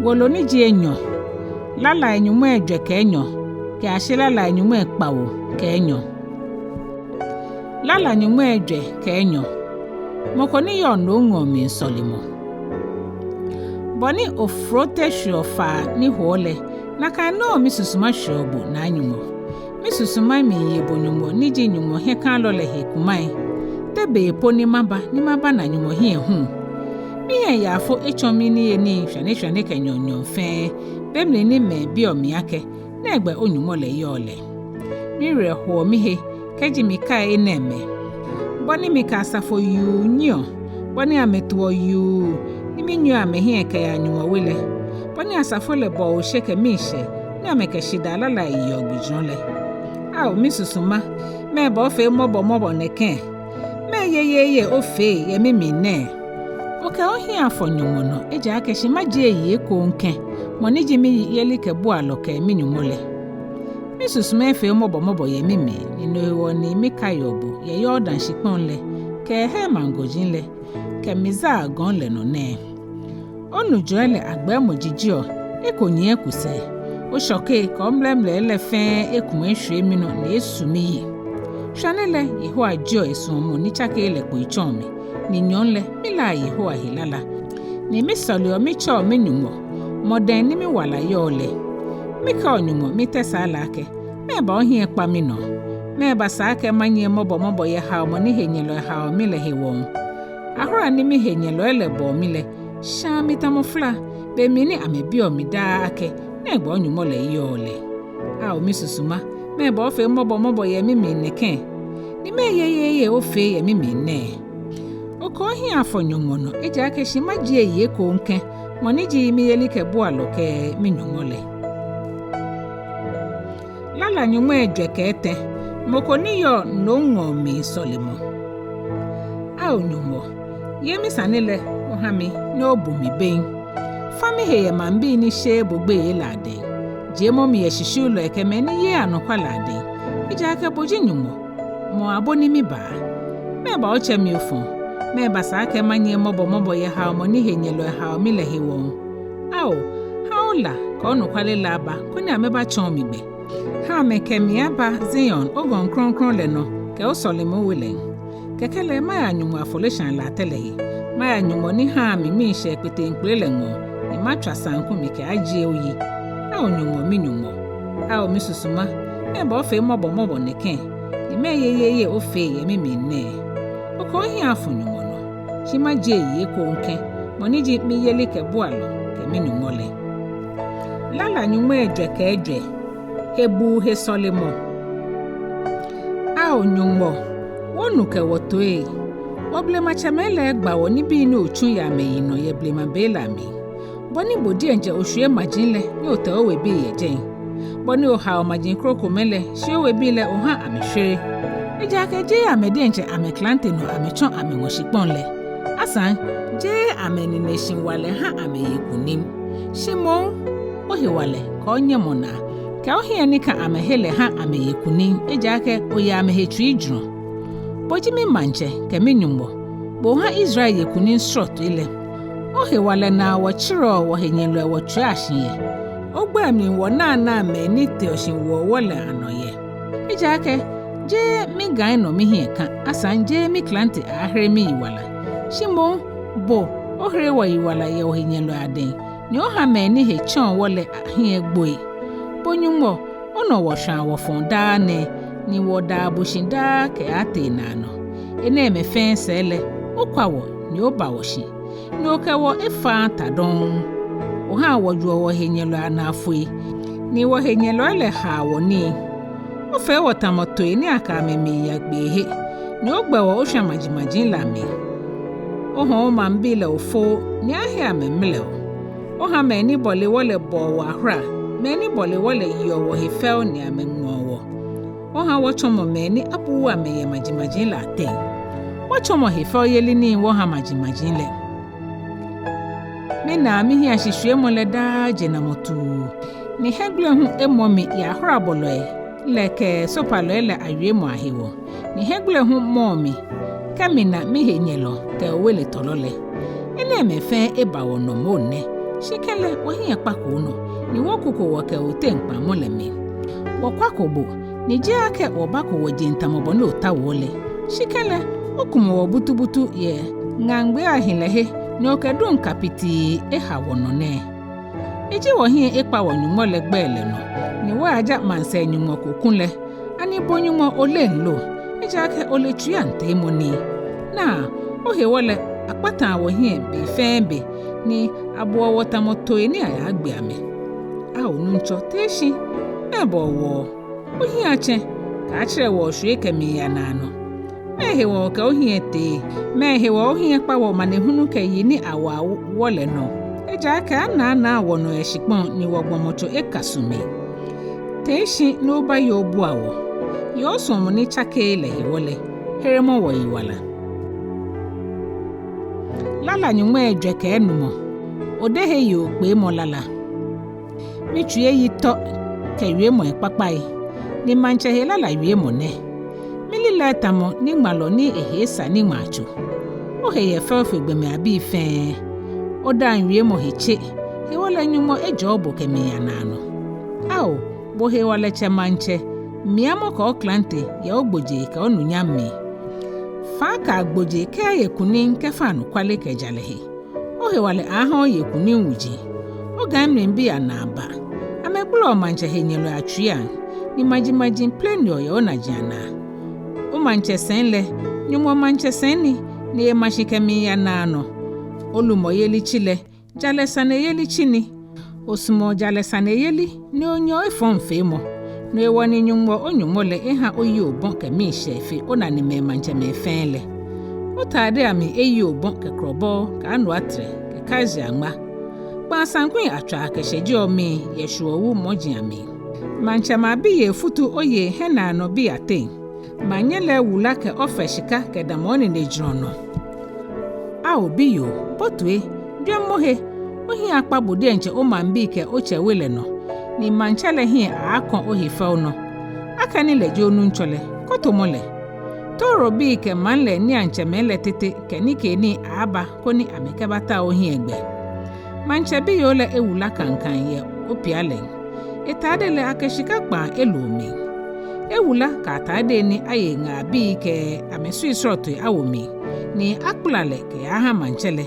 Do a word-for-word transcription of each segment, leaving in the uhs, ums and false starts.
Wolo ni ji enyɔ. Lalai nyɔŋmai ejwɛ kɛ enyɔ kɛyashi lalai nyɔŋmai kpawo kɛ enyɔ. Lala nyɔŋmai ejwɛ kɛ enyɔ. Mɔ ko ni yɔɔ nomŋɔɔ mli sɔlemɔ. Bɔ ni ofrote shweɔ faa ni hoɔ lɛ, nakai nɔŋŋ misusuma shweɔ bo, Naa Nyɔŋmɔ. Misusuma miiye bo Nyɔŋmɔ ni ji Nyɔŋmɔ hiɛkalɔ lɛ he kumai. Te be po ni maba, ni mabana Nyɔŋmɔ hiɛ hu? Mihiɛ yaafo etsɔ mi niyenii shwane shwane kɛ nyɔɔŋ nyɔɔŋ fɛɛ, be mli ni mɛi biɔ mi akɛ, nɛgbɛ o-Nyɔŋmɔ lɛ yɔɔ lɛ. Miwerɛ hoɔ mihe kɛji mikai enɛɛmɛi. Bɔ ni mikɛ asafo yuu nyiɛɔ, bɔ ni amɛtoɔ yuu, ni minyiɛɔ amɛhiɛ kɛyaa Nyɔŋmɔ we lɛ. Bɔ ni asafo lɛ bɔɔ oshe kɛ miishɛɛ, ni amɛkɛ shidaa lalai yeɔ gbijurɔ lɛ. Ao misusuma, mɛɛba ofee mɔbɔmɔbɔ nɛkɛ? Mɛɛ yeyeeye ofee yɛ mimli nɛɛ? Okɛ ohiɛ afɔ Nyɔŋmɔ nɔ, ejaakɛ shi majie eyi ekoŋŋ kɛ, mɔ ni ji miyelikɛbualɔ kɛ mi-Nyɔŋmɔ lɛ. Misusuma efee mɔbɔmɔbɔ yɛ mimli, ni no hewɔ ni mikaiɔ bo yɛ Yordan shikpɔŋ lɛ, kɛ Hermon gɔji lɛ, kɛ Mizar gɔŋ lɛ nɔ nɛɛ. Onujɔi lɛ agbɛɛmɔ jijeɔ, eko nyiɛ eko sɛɛ. Oshɔkei kɛ omlɛmlɛi lɛ fɛɛ ekumɔ eshwie minɔ ni esu miyi. Shwane lɛ, Yehowa jieɔ esuɔmɔ ni tsakeee lɛ kpo etsɔɔ mi, ni nyɔɔŋ lɛ, milaa Yehowa he lala. Ni misɔleɔ mitsɛɔ mi-Nyɔŋmɔ, mɔ dɛŋ ni miwala yɔɔ lɛ. Mikɛɔ Nyɔŋmɔ mitɛsaa lɛ akɛ, mɛɛba ohiɛ kpa minɔ? Mɛɛba sa akɛ manyiɛ mɔbɔmɔbɔ yɛ haomɔ ni henyɛlɔi haoɔ mi lɛ hewɔ? Ahora ni mihenyɛlɔi lɛ bɔɔ mi lɛ, shaa mi tamɔ fla, be mli ni amɛbiɔ mi daa akɛ, nɛgbɛ o-Nyɔŋmɔ lɛ yɔɔ lɛ. Ao misusuma, mɛɛba ofee mɔbɔmɔbɔ yɛ mimli nɛkɛ? Ni mɛɛ yeyeeye ofee yɛ mimli nɛɛ? Okɛ ohiɛ afɔ Nyɔŋmɔ nɔ, ejaakɛ shi majie eyi ekoŋŋ kɛ, mɔ ni ji miyelikɛbualɔ kɛ mi-Nyɔŋmɔ lɛ. Lala nyɔŋmai ejwɛ kɛ etɛ. Mɔ ko ni yɔɔ nomŋɔɔ mli sɔlemɔ. Ao Nyɔŋmɔ, ye misane lɛ oha mi, ni obu mi bem. Fa mihe yɛ maŋbii ni sheee bo gbeyei lɛ adɛŋ. Jiemɔ mi yɛ shishiulɔi kɛ mɛi ni yeee anɔkwa lɛ adɛŋ. Ejaakɛ bo ji Nyɔŋmɔ, mɔ abo ni miba. Mɛɛba otsɛ mi ofɔ? Mɛɛba sa akɛ manyiɛ mɔbɔmɔbɔ yɛ haomɔ ni henyɛlɔi haoɔ mi lɛ hewɔ? Ao, ha ola kɛ onɔkwale lɛ aba, koni amɛbatsɔɔ mi gbɛ. Ha amɛkɛ mi aba Zion, ogɔŋ krɔŋkrɔŋ lɛ nɔ, kɛ osɔlemɔ we lɛ. Kɛkɛ lɛ maya Nyɔŋmɔ afɔleshaa latɛ lɛ he. Maya Nyɔŋmɔ ni haa mi miishɛɛ kpeteŋkpele lɛ ŋɔɔ, ni matswa saŋku mikɛaajie oyi. Ao Nyɔŋmɔ, mi-Nyɔŋmɔ. Ao misusuma, mɛɛba ofee mɔbɔmɔbɔ nɛkɛ? Ni mɛɛ yeyeeye ofee yɛ mimli nɛɛ? Okɛ ohiɛ afɔ Nyɔŋmɔ nɔ. Shi majie eyi ekoŋŋ kɛ, mɔ ni ji miyelikɛbualɔ kɛ mi-Nyɔŋmɔ lɛ. Lala nyɔŋmai ejwɛ kɛ ejwɛ. Hebuu he sɔlemɔ. Ao Nyɔŋmɔ, wɔnu kɛ wɔtoi. Wɔblematsɛmɛi lɛ gba wɔ nibii ni otsu yɛ amɛyinɔ yɛ blema be lɛ amli. Bɔ ni bo diɛŋtsɛ oshwie maji lɛ, ni otɛ owebii yɛ jɛi. Bɔ ni ohao maji krokomɛi lɛ, shi owebii lɛ oha amɛshwere. Ejaakɛ jeee amɛ diɛŋtsɛ amɛklante nɔ amɛtsɔ amɛŋɔ shikpɔŋ lɛ. Asaŋ, jeee amɛnineshiwalɛ ha amɛye kunim. Shi moŋ, ohewalɛ kɛ onyɛmɔ naa, kɛ ohiɛ ni ka amɛhe lɛ ha amɛye kunim, ejaakɛ oyɛ amɛhe tsuijurɔ. Bo ji mimaŋtsɛ kɛ mi-Nyɔŋmɔ, bo oha Israel ye kunim srɔtoi lɛ. Ohewalɛ naa wɔtserɛɔ wɔhenyɛlɔi wɔtswiaa shi yɛ. Ogbɛi mli wɔnaanaa mɛi ni teɔ shi woɔ wɔ lɛ anɔ yɛ. Ejaakɛ, jeee migai nɔ mihiɛ ka, asaŋ jeee miklante aahere miyiwala. Shi moŋ, bo, ohere wɔyiwala yɛ wɔhenyɛlɔi adɛŋ, ni oha mɛi ni he tsɛɔ wɔ lɛ ahiɛ egboi. Bo Nyɔŋmɔ, onɔ wɔshwaa wɔfɔɔ daa nɛɛ, ni wɔdaa bo shi daa kɛaatee naanɔ. Enɛɛmɛi fɛɛ sɛɛ lɛ, okwa wɔ, ni oba wɔ shi, ni okɛ wɔ efaaa ta dɔŋŋ. Ohaa wɔjoɔ wɔhenyɛlɔi anaa foi, ni wɔhenyɛlɔi lɛ haa wɔ nii. Ofee wɔ tamɔ toi ni akɛ amɛ miiya gbeehe, ni ogbɛ wɔ oshwa majimaji lɛ amli. Ohɔɔ omaŋbii lɛ ofoo, ni ahe amɛ mlɛo. Oha mɛi ni bɔle wɔ lɛ bɔɔ wɔ ahora, mɛi ni bɔle wɔ lɛ yeɔ wɔhe fɛo ni amɛŋmɔɔ wɔ. Oha wɔtsɔmɔ mɛi ni abuuu amɛ yɛ majimaji lɛ ateŋ. Wɔtsɔmɔ hefɛoyeli nii wɔha majimaji lɛ. Minaa mihiɛshishwiemɔ lɛ daa jenamɔ tuu, ni hiɛgbele hu emɔ mi yɛ ahorabɔlɔi lɛ kɛ sopalɔi lɛ awiemɔ ahewɔ, ni hiɛgbele hu mɔɔ mi kɛ mina mihenyɛlɔ kɛ oweletɔlɔ lɛ. Enɛɛmɛi fɛɛ eba wɔnɔ moŋ nɛ, Shi kɛlɛ, wɔhiɛ kpako onɔ, ni wɔkuko wɔ kɛ oteŋ kpaŋmɔ lɛ mli. Wɔkwako bo, ni jeee akɛ wɔbako wɔjeŋ tamɔ bɔ ni otaoɔ lɛ. Shi kɛlɛ, okumɔ wɔ butubutu yɛ ŋaŋgbeei ahilɛhe, ni okɛ duŋ kabitii eha wɔnɔ nɛɛ. Eji wɔhiɛ ekpa wɔ-Nyɔŋmɔ lɛ gbɛi lɛ nɔ, ni wɔyaja maŋsɛɛ nyɔŋmɔ ko kulɛ, ani bo Nyɔŋmɔ oleŋ lo? Ejaakɛ ole tsuiiaŋ teemɔnii. Naa, ohewɔ lɛ akpataa wɔhiɛ be fɛɛ be, ni abuɔ wɔ tamɔ tooi ni ayaagbe amɛ. Ao Nuŋtsɔ, tee shi, mɛɛba owɔɔ? Ohiɛ atsɛ, kaatsɛrɛ wɔ oshwie kɛmiiya naanɔ. Mɛɛ hewɔ okɛ ohiɛ tee? Mɛɛ hewɔ ohiɛ kpa wɔ amanehunu kɛ yi ni awa wɔ lɛ nɔ? Ejaakɛ anaanaa wɔnɔ yɛ shikpɔŋ, ni wɔgbɔmɔtso eka su mli. Tee shi ni obaye obua wɔ. Yɛ osuɔmɔ ni tsakeee lɛ hewɔ lɛ, heremɔ wɔyiwala. Lala nyɔŋmai ejwɛ kɛ enumɔ. Odehe yoookpeemɔ lala. Mitsui eyi tɔ kɛ wiemɔi kpakpai, ni maŋtsɛ he lala wiemɔ nɛ. Mililɛi tamɔ niŋmalɔ ni ehe esa niŋmaatso. Ohe yɛ fɛo fe gbɔmɛi abii fɛɛ. Odaaŋ wiemɔ he tse, hewɔ lɛ Nyɔŋmɔ ejɔɔ bo kɛmiiya naanɔ. Ao, bo hewalɛtsɛ maŋtsɛ, miamɔ kɛ oklante yɛ ogbojee kɛ onunyam mli. Faa kɛ agbojee kɛye kunim kɛfa anɔkwale kɛ jalɛ he. Ohewalɛ aaaha oye kunim wuji. Ogãimlibii anaa ba. Amɛgbeleɔ maŋtsɛ henyɛlɔi atsuiiaŋ, ni majimaji pleneɔ yɛ onajiaŋ naa. Omaŋtsɛsɛi lɛ, Nyɔŋmɔ maŋtsɛsɛi ni, ni ema shi kɛmiiya naanɔ. Olumɔyeli tsi lɛ, jalɛsaneyeli tsi ni. Osumɔɔ jalɛsaneyeli, ni onyɛɔ efɔŋfeemɔ. No hewɔ ni Nyɔŋmɔ o-Nyɔŋmɔ lɛ eha oyi obɔ kɛ miishɛɛ fe onanemɛi maŋtsɛmɛi fɛɛ lɛ. Otadei amli eyi obɔ kɛ krɔbɔɔ kɛ anuatrɛ kɛ kasia ŋma. Kpaa saŋkui atswaa kɛshɛjeɔ mii yɛ shwuɔwu mɔji amli. Maŋtsɛmɛi abiyei futu oye hiɛnaanɔbii ateŋ. Maŋnyɛ lɛ ewula kɛ Ofir shika kɛdamɔ ninejurɔ nɔ. Ao biyoo, bo toi, jwɛŋmɔ he, ohiɛ akpa bo diɛŋtsɛ omaŋbii kɛ otsɛ we lɛ nɔ, ni maŋtsɛ lɛ hiɛ aaakɔ ohe fɛo nɔ. Akɛni lɛ ji onuŋtsɔ lɛ, kotomɔ lɛ. Toorobii kɛ maŋ lɛ niiatsɛmɛi lɛ tete kɛ nikeenii aaaba koni amɛkɛbata ohiɛ gbɛ. Maŋtsɛ biyoo lɛ ewula kaŋkaŋ yɛ opialɛŋ. Etade lɛ akɛ shika kpaa elo mli. Ewula kɛ atade ni aye ŋaa bii kɛ amɛsui srɔtoi awo mli, ni akpala lɛ kɛyaha maŋtsɛ lɛ.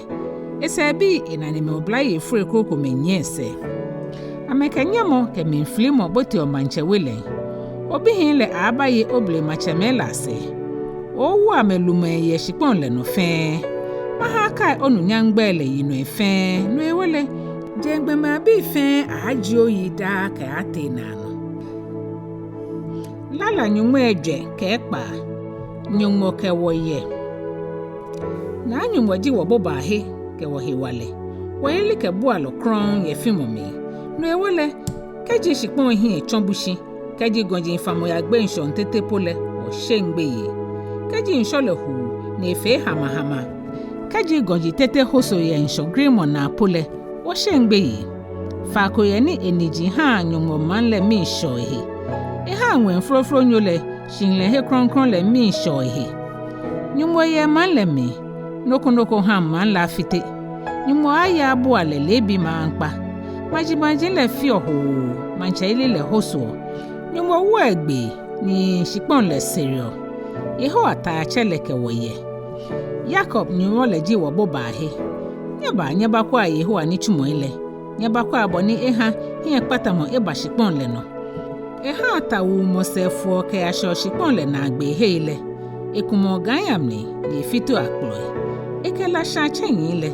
Esɛɛbii enanemɛi oblayei fure krokomɛi nyiɛ esɛɛ. Amɛkɛ nyamɔ kɛ mlifilimɔ boteɔ maŋtsɛ we lɛŋ. Obihii lɛ aaabaye oblematsɛmɛi lɛ asɛɛ. Owo amɛ lumɛi yɛ shikpɔŋ lɛ nɔ fɛɛ. Maha akai onunyam gbɛi lɛ yinɔi fɛɛ, no hewɔ lɛ, jeŋ gbɔmɛi abii fɛɛ aaajie oyi daa kɛaatee naanɔ. Lala nyɔŋmai ejwɛ kɛ ekpaa. Nyɔŋmɔ kɛ wɔ yɛ. Naa Nyɔŋmɔ ji wɔbobaahe kɛ wɔhewalɛ, wɔyelikɛbualɔ krɔŋŋ yɛ fimɔ mli. No hewɔ lɛ, kɛji shikpɔŋ hiɛ tsɔ bushi, kɛji gɔji famɔ yagbe ŋshɔ tete po lɛ, wɔsheŋ gbeyei. Kɛji ŋshɔ lɛ huu ni efee hamahama, kɛji gɔji tete hoso yɛ ŋshɔ grimɔ naa po lɛ, wɔsheŋ gbeyei. Faa ko yɛ ni eniji haa Nyɔŋmɔ maŋ lɛ mii shɛɔ ehe. Ehaa Ŋwɛi Flooflonyo lɛ, shihilɛhe krɔŋkrɔŋ lɛ mii shɛɔ ehe. Nyɔŋmɔ yɛ maŋ lɛ mli, nɔ ko nɔ ko haŋ maŋ lɛ afite. Nyɔŋmɔ aaaya abua lɛ leebi maŋkpa. Majimaji lɛ feɔ hoo, maŋtsɛyeli lɛ hosoɔ. Nyɔŋmɔ woɔ egbee, ni shikpɔŋ lɛ sereɔ. Yehowa Taiatsɛ lɛ kɛ wɔ yɛ. Yakob Nyɔŋmɔ lɛ ji wɔbobaahe. Nyɛbaa, nyɛbakwɛa Yehowa nitsumɔi lɛ. Nyɛbakwɛa bɔ ni eha hiɛkpatamɔ eba shikpɔŋ lɛ nɔ. Ehaa tawuu mɔ sɛɛ foɔ kɛyashɛɔ shikpɔŋ lɛ naagbee hei lɛ. Ekumɔɔ gãii amli, ni efiteɔ akplɔi. Ekɛ la shaa tsɛŋi lɛ.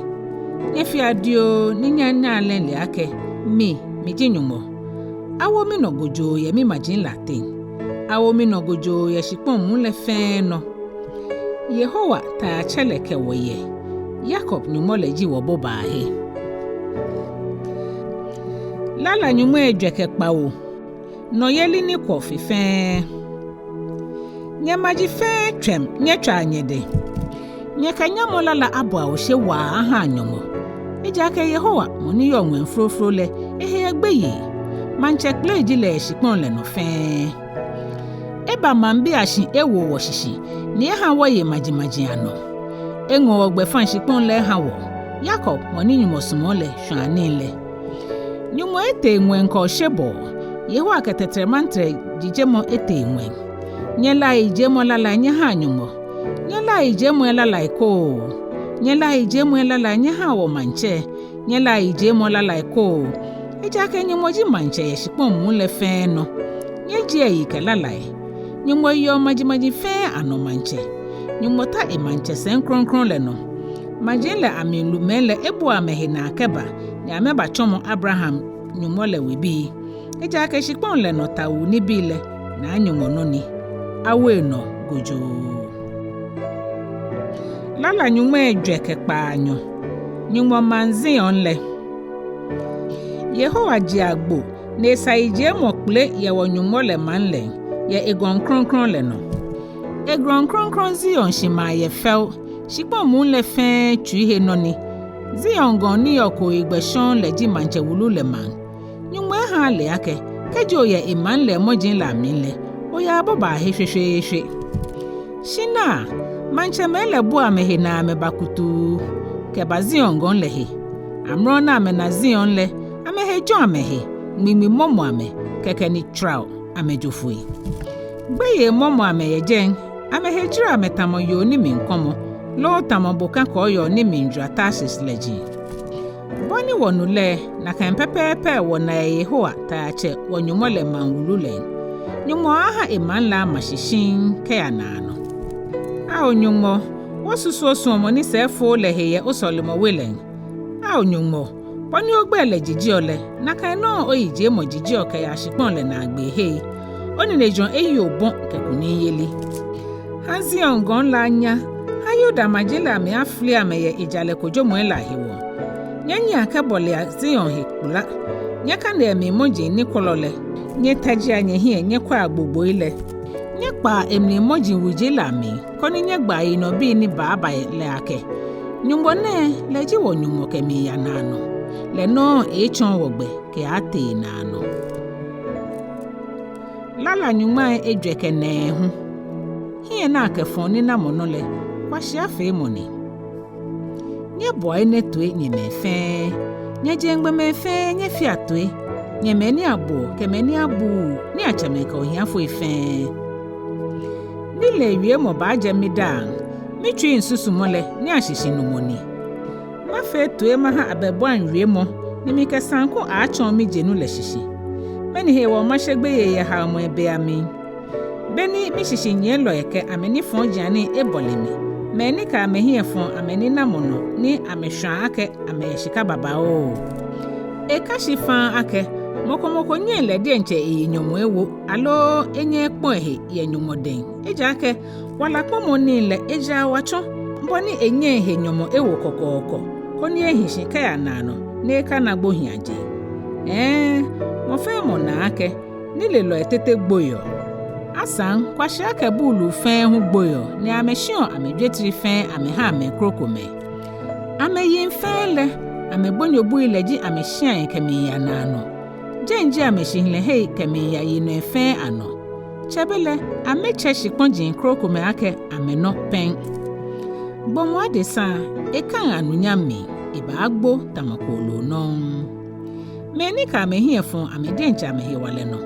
Nyɛfea dioo ni nyɛnaa lɛ le akɛ, mi, miji Nyɔŋmɔ. Awo minɔ gojoo yɛ mimaji lɛ ateŋ. Awo minɔ gojoo yɛ shikpɔŋ muu lɛ fɛɛ nɔ. Yehowa Taiatsɛ lɛ kɛ wɔ yɛ. Yakob Nyɔŋmɔ lɛ ji wɔbobaahe. Lala nyɔŋmai ejwɛ kɛ kpawo. Nɔyeli ni kwɔ fe fɛɛ. Nyɛ maji fɛɛ tswɛm, nyɛtswaa nyɛdɛ. Nyɛkɛ nyamɔ lala abɔa oshe waa ahaa Nyɔŋmɔ. Ejaakɛ Yehowa, mɔ ni yɔɔ Ŋwɛi Flooflo lɛ, ehe yɛ gbeyei. Maŋtsɛ kpele ji lɛ yɛ shikpɔŋ lɛ nɔ fɛɛ. Eba maŋbii ashi ewo wɔshishi, ni eha wɔye majimaji anɔ. Eŋɔ wɔgbɛfaŋ shikpɔŋ lɛ eha wɔ. Yakob mɔ ni Nyɔŋmɔ sumɔɔ lɛ shwãanii lɛ. Nyɔŋmɔ etee ŋwɛi kɛ oshebɔɔ, Yehowa kɛ tɛtrɛmantrɛ jijemɔ etee ŋwɛi. Nyɛlaa yijiemɔ lalai nyɛhaa Nyɔŋmɔ. Nyɛlaa yijiemɔi lalai koo. Nyɛlaa yijiemɔi lalai nyɛhaa wɔmaŋtsɛ. Nyɛlaa yijiemɔ lalai koo. Ejaakɛ Nyɔŋmɔ ji maŋtsɛ yɛ shikpɔŋ muu lɛ fɛɛ nɔ. Nyɛjiea eyi kɛ lalai. Nyɔŋmɔ yeɔ majimaji fɛɛ anɔ maŋtsɛ. Nyɔŋmɔ ta emaŋtsɛsɛi krɔŋkrɔŋ lɛ nɔ. Maji lɛ amli lumɛi lɛ ebua amɛhe naa kɛba, ni amɛbatsɔmɔ Abraham Nyɔŋmɔ lɛ webii. Ejaakɛ shikpɔŋ lɛ nɔ tawuu nibii lɛ, Naa Nyɔŋmɔ nɔ ni. Awo enɔ gojoo. Lala nyɔŋmai ejwɛ kɛ kpaanyɔ. Nyɔŋmɔ maŋ Zion lɛ. Yehowa je agbo, ni esa yijiemɔ kpele yɛ wɔ-Nyɔŋmɔ lɛ maŋ lɛ, yɛ egɔŋ krɔŋkrɔŋ lɛ nɔ. Egɔŋ krɔŋkrɔŋ Zion shi maa yɛ fɛo, shikpɔŋ muu lɛ fɛɛ tsuihe nɔ ni. Zion gɔŋ ni yɔɔ kooyigbɛ shɔŋŋ lɛ ji maŋtsɛ wulu lɛ maŋ. Nyɔŋmɔ eha ale akɛ, kɛji oyɛ emaŋ lɛ mɔji lɛ amli lɛ, oyaabobaa he shweshweeshwe. Shi naa, maŋtsɛmɛi lɛ bua amɛhe naa amɛba kutuu kɛba Zion gɔŋ lɛ he. Amrɔ ni amɛna Zion lɛ, amɛhe jɔ̃ amɛhe, ŋmiŋmi mɔmɔ amɛ, kɛkɛ ni tswrao amɛjo foi. Gbeyei mɔmɔ amɛ yɛ jɛi, amɛhe jara amɛ tamɔ yoo ni miikɔmɔ, loo tamɔ bokã kɔɔyɔɔ ni miijwara Tarsis lɛji. Bɔ ni wɔnu lɛ, nakai pɛpɛɛpɛ wɔna yɛ Yehowa, Taiatsɛ wɔ-Nyɔŋmɔ lɛ maŋ wulu lɛ. Nyɔŋmɔ aha emaŋ lɛ ama shi shiŋŋ kɛya naanɔ. Ao Nyɔŋmɔ, wɔsusu osuɔmɔ ni sɛɛ efooo lɛ he yɛ osɔlemɔwe lɛ. Ao Nyɔŋmɔ, bɔ ni ogbɛi lɛ jijeɔ lɛ, nakai nɔŋŋ oyijiemɔ jijeɔ kɛyaa shikpɔŋ lɛ naagbee hei. Oninejurɔ eyi obɔ kɛ kunimyeli. Ha Zion gɔŋ lɛ anya, ha Yuda maji lɛ amli afili amɛyɛ ejalɛ kojomɔi lɛ ahewɔ. Nyɛnyiɛa kɛbɔlea Zion he kpula. Nyɛkanea emli mɔji ni kwɔlɔ lɛ. Nyɛtajia nyɛhiɛ nyɛkwɛa gbogboi lɛ. Nyɛkpaa emli mɔji wuji lɛ amli, koni nyɛgbaa yinɔbii ni baaba lɛ akɛ, Nyɔŋmɔ nɛɛ, lɛ ji wɔ-Nyɔŋmɔ kɛmiiya naanɔ. Lɛ nɔŋŋ etsɔɔ wɔ gbɛ kɛyatee naanɔ. Lala nyɔŋmai ejwɛ kɛ nɛɛhu. Hiɛnaa kɛ fɔɔ ninamɔ nɔ lɛ, kwashiafeemɔ ni. Nyɛboa enɛ toi nyɛ mɛi fɛɛ, nyɛ jeŋ gbɔmɛi fɛɛ nyɛfea toi, nyɛ mɛi ni abuɔ kɛ mɛi ni abuuu, niiatsɛmɛi kɛ ohiafoi fɛɛ. Nilee wiemɔ baajɛ midaaŋ, mitsui susumɔ lɛ niiashishinumɔ ni. Mafee toi maha abɛbuaŋ wiemɔ, ni mikɛ saŋku aaatsɔɔ mijenu lɛ shishi. Mɛni hewɔ mashe gbeyei yɛ haomɔi abeiaŋ? Beni mishishinyiɛlɔi kɛ amɛnifɔjianii ebɔle mi, mɛi ni kɛ amɛhiɛ fɔɔ amɛninamɔ nɔ ni amɛshwaa akɛ amɛyɛ shika babaoo. Eka shi faŋŋ akɛ mɔ ko mɔ ko nyɛŋ lɛ diɛŋtsɛ eyi nyɔmɔ ewo, aloo enyɛ ekpɔ ehe yɛ Nyɔŋmɔ dɛŋ. Ejaakɛ wala kpɔmɔ nii lɛ ejaa wa tsɔ, bɔ ni enyɛŋ ehe nyɔmɔ ewo kɔkɔɔkɔ, koni ehi shi kɛya naanɔ, ni ekana gbohiiaje. Ɛɛ, mɔ fɛɛ mɔ naa akɛ nilelɔi tete gboiɔ. Asaŋ, kwashia kɛ buulu fɛɛ hu gboiɔ, ni amɛshiɔ amɛjwetri fɛɛ amɛhaa mɛi krokomɛi. Amɛyiŋ fɛɛ lɛ, amɛgbonyobui lɛ ji amɛshiai kɛmiiya naanɔ. Jɛi ji amɛshihilɛhei kɛmiiya yinɔi fɛɛ anɔ. Tsɛbelɛ, amɛtsɛ shikpɔji krokomɛi akɛ amɛnɔ pɛŋ. Gbɔmɔ adesa, ekaŋ anunyam mli, ebaagbo tamɔ kooloo nɔŋŋ. Mɛi ni kɛ amɛhiɛ fɔɔ amɛ diɛŋtsɛ amɛhewalɛ nɔ,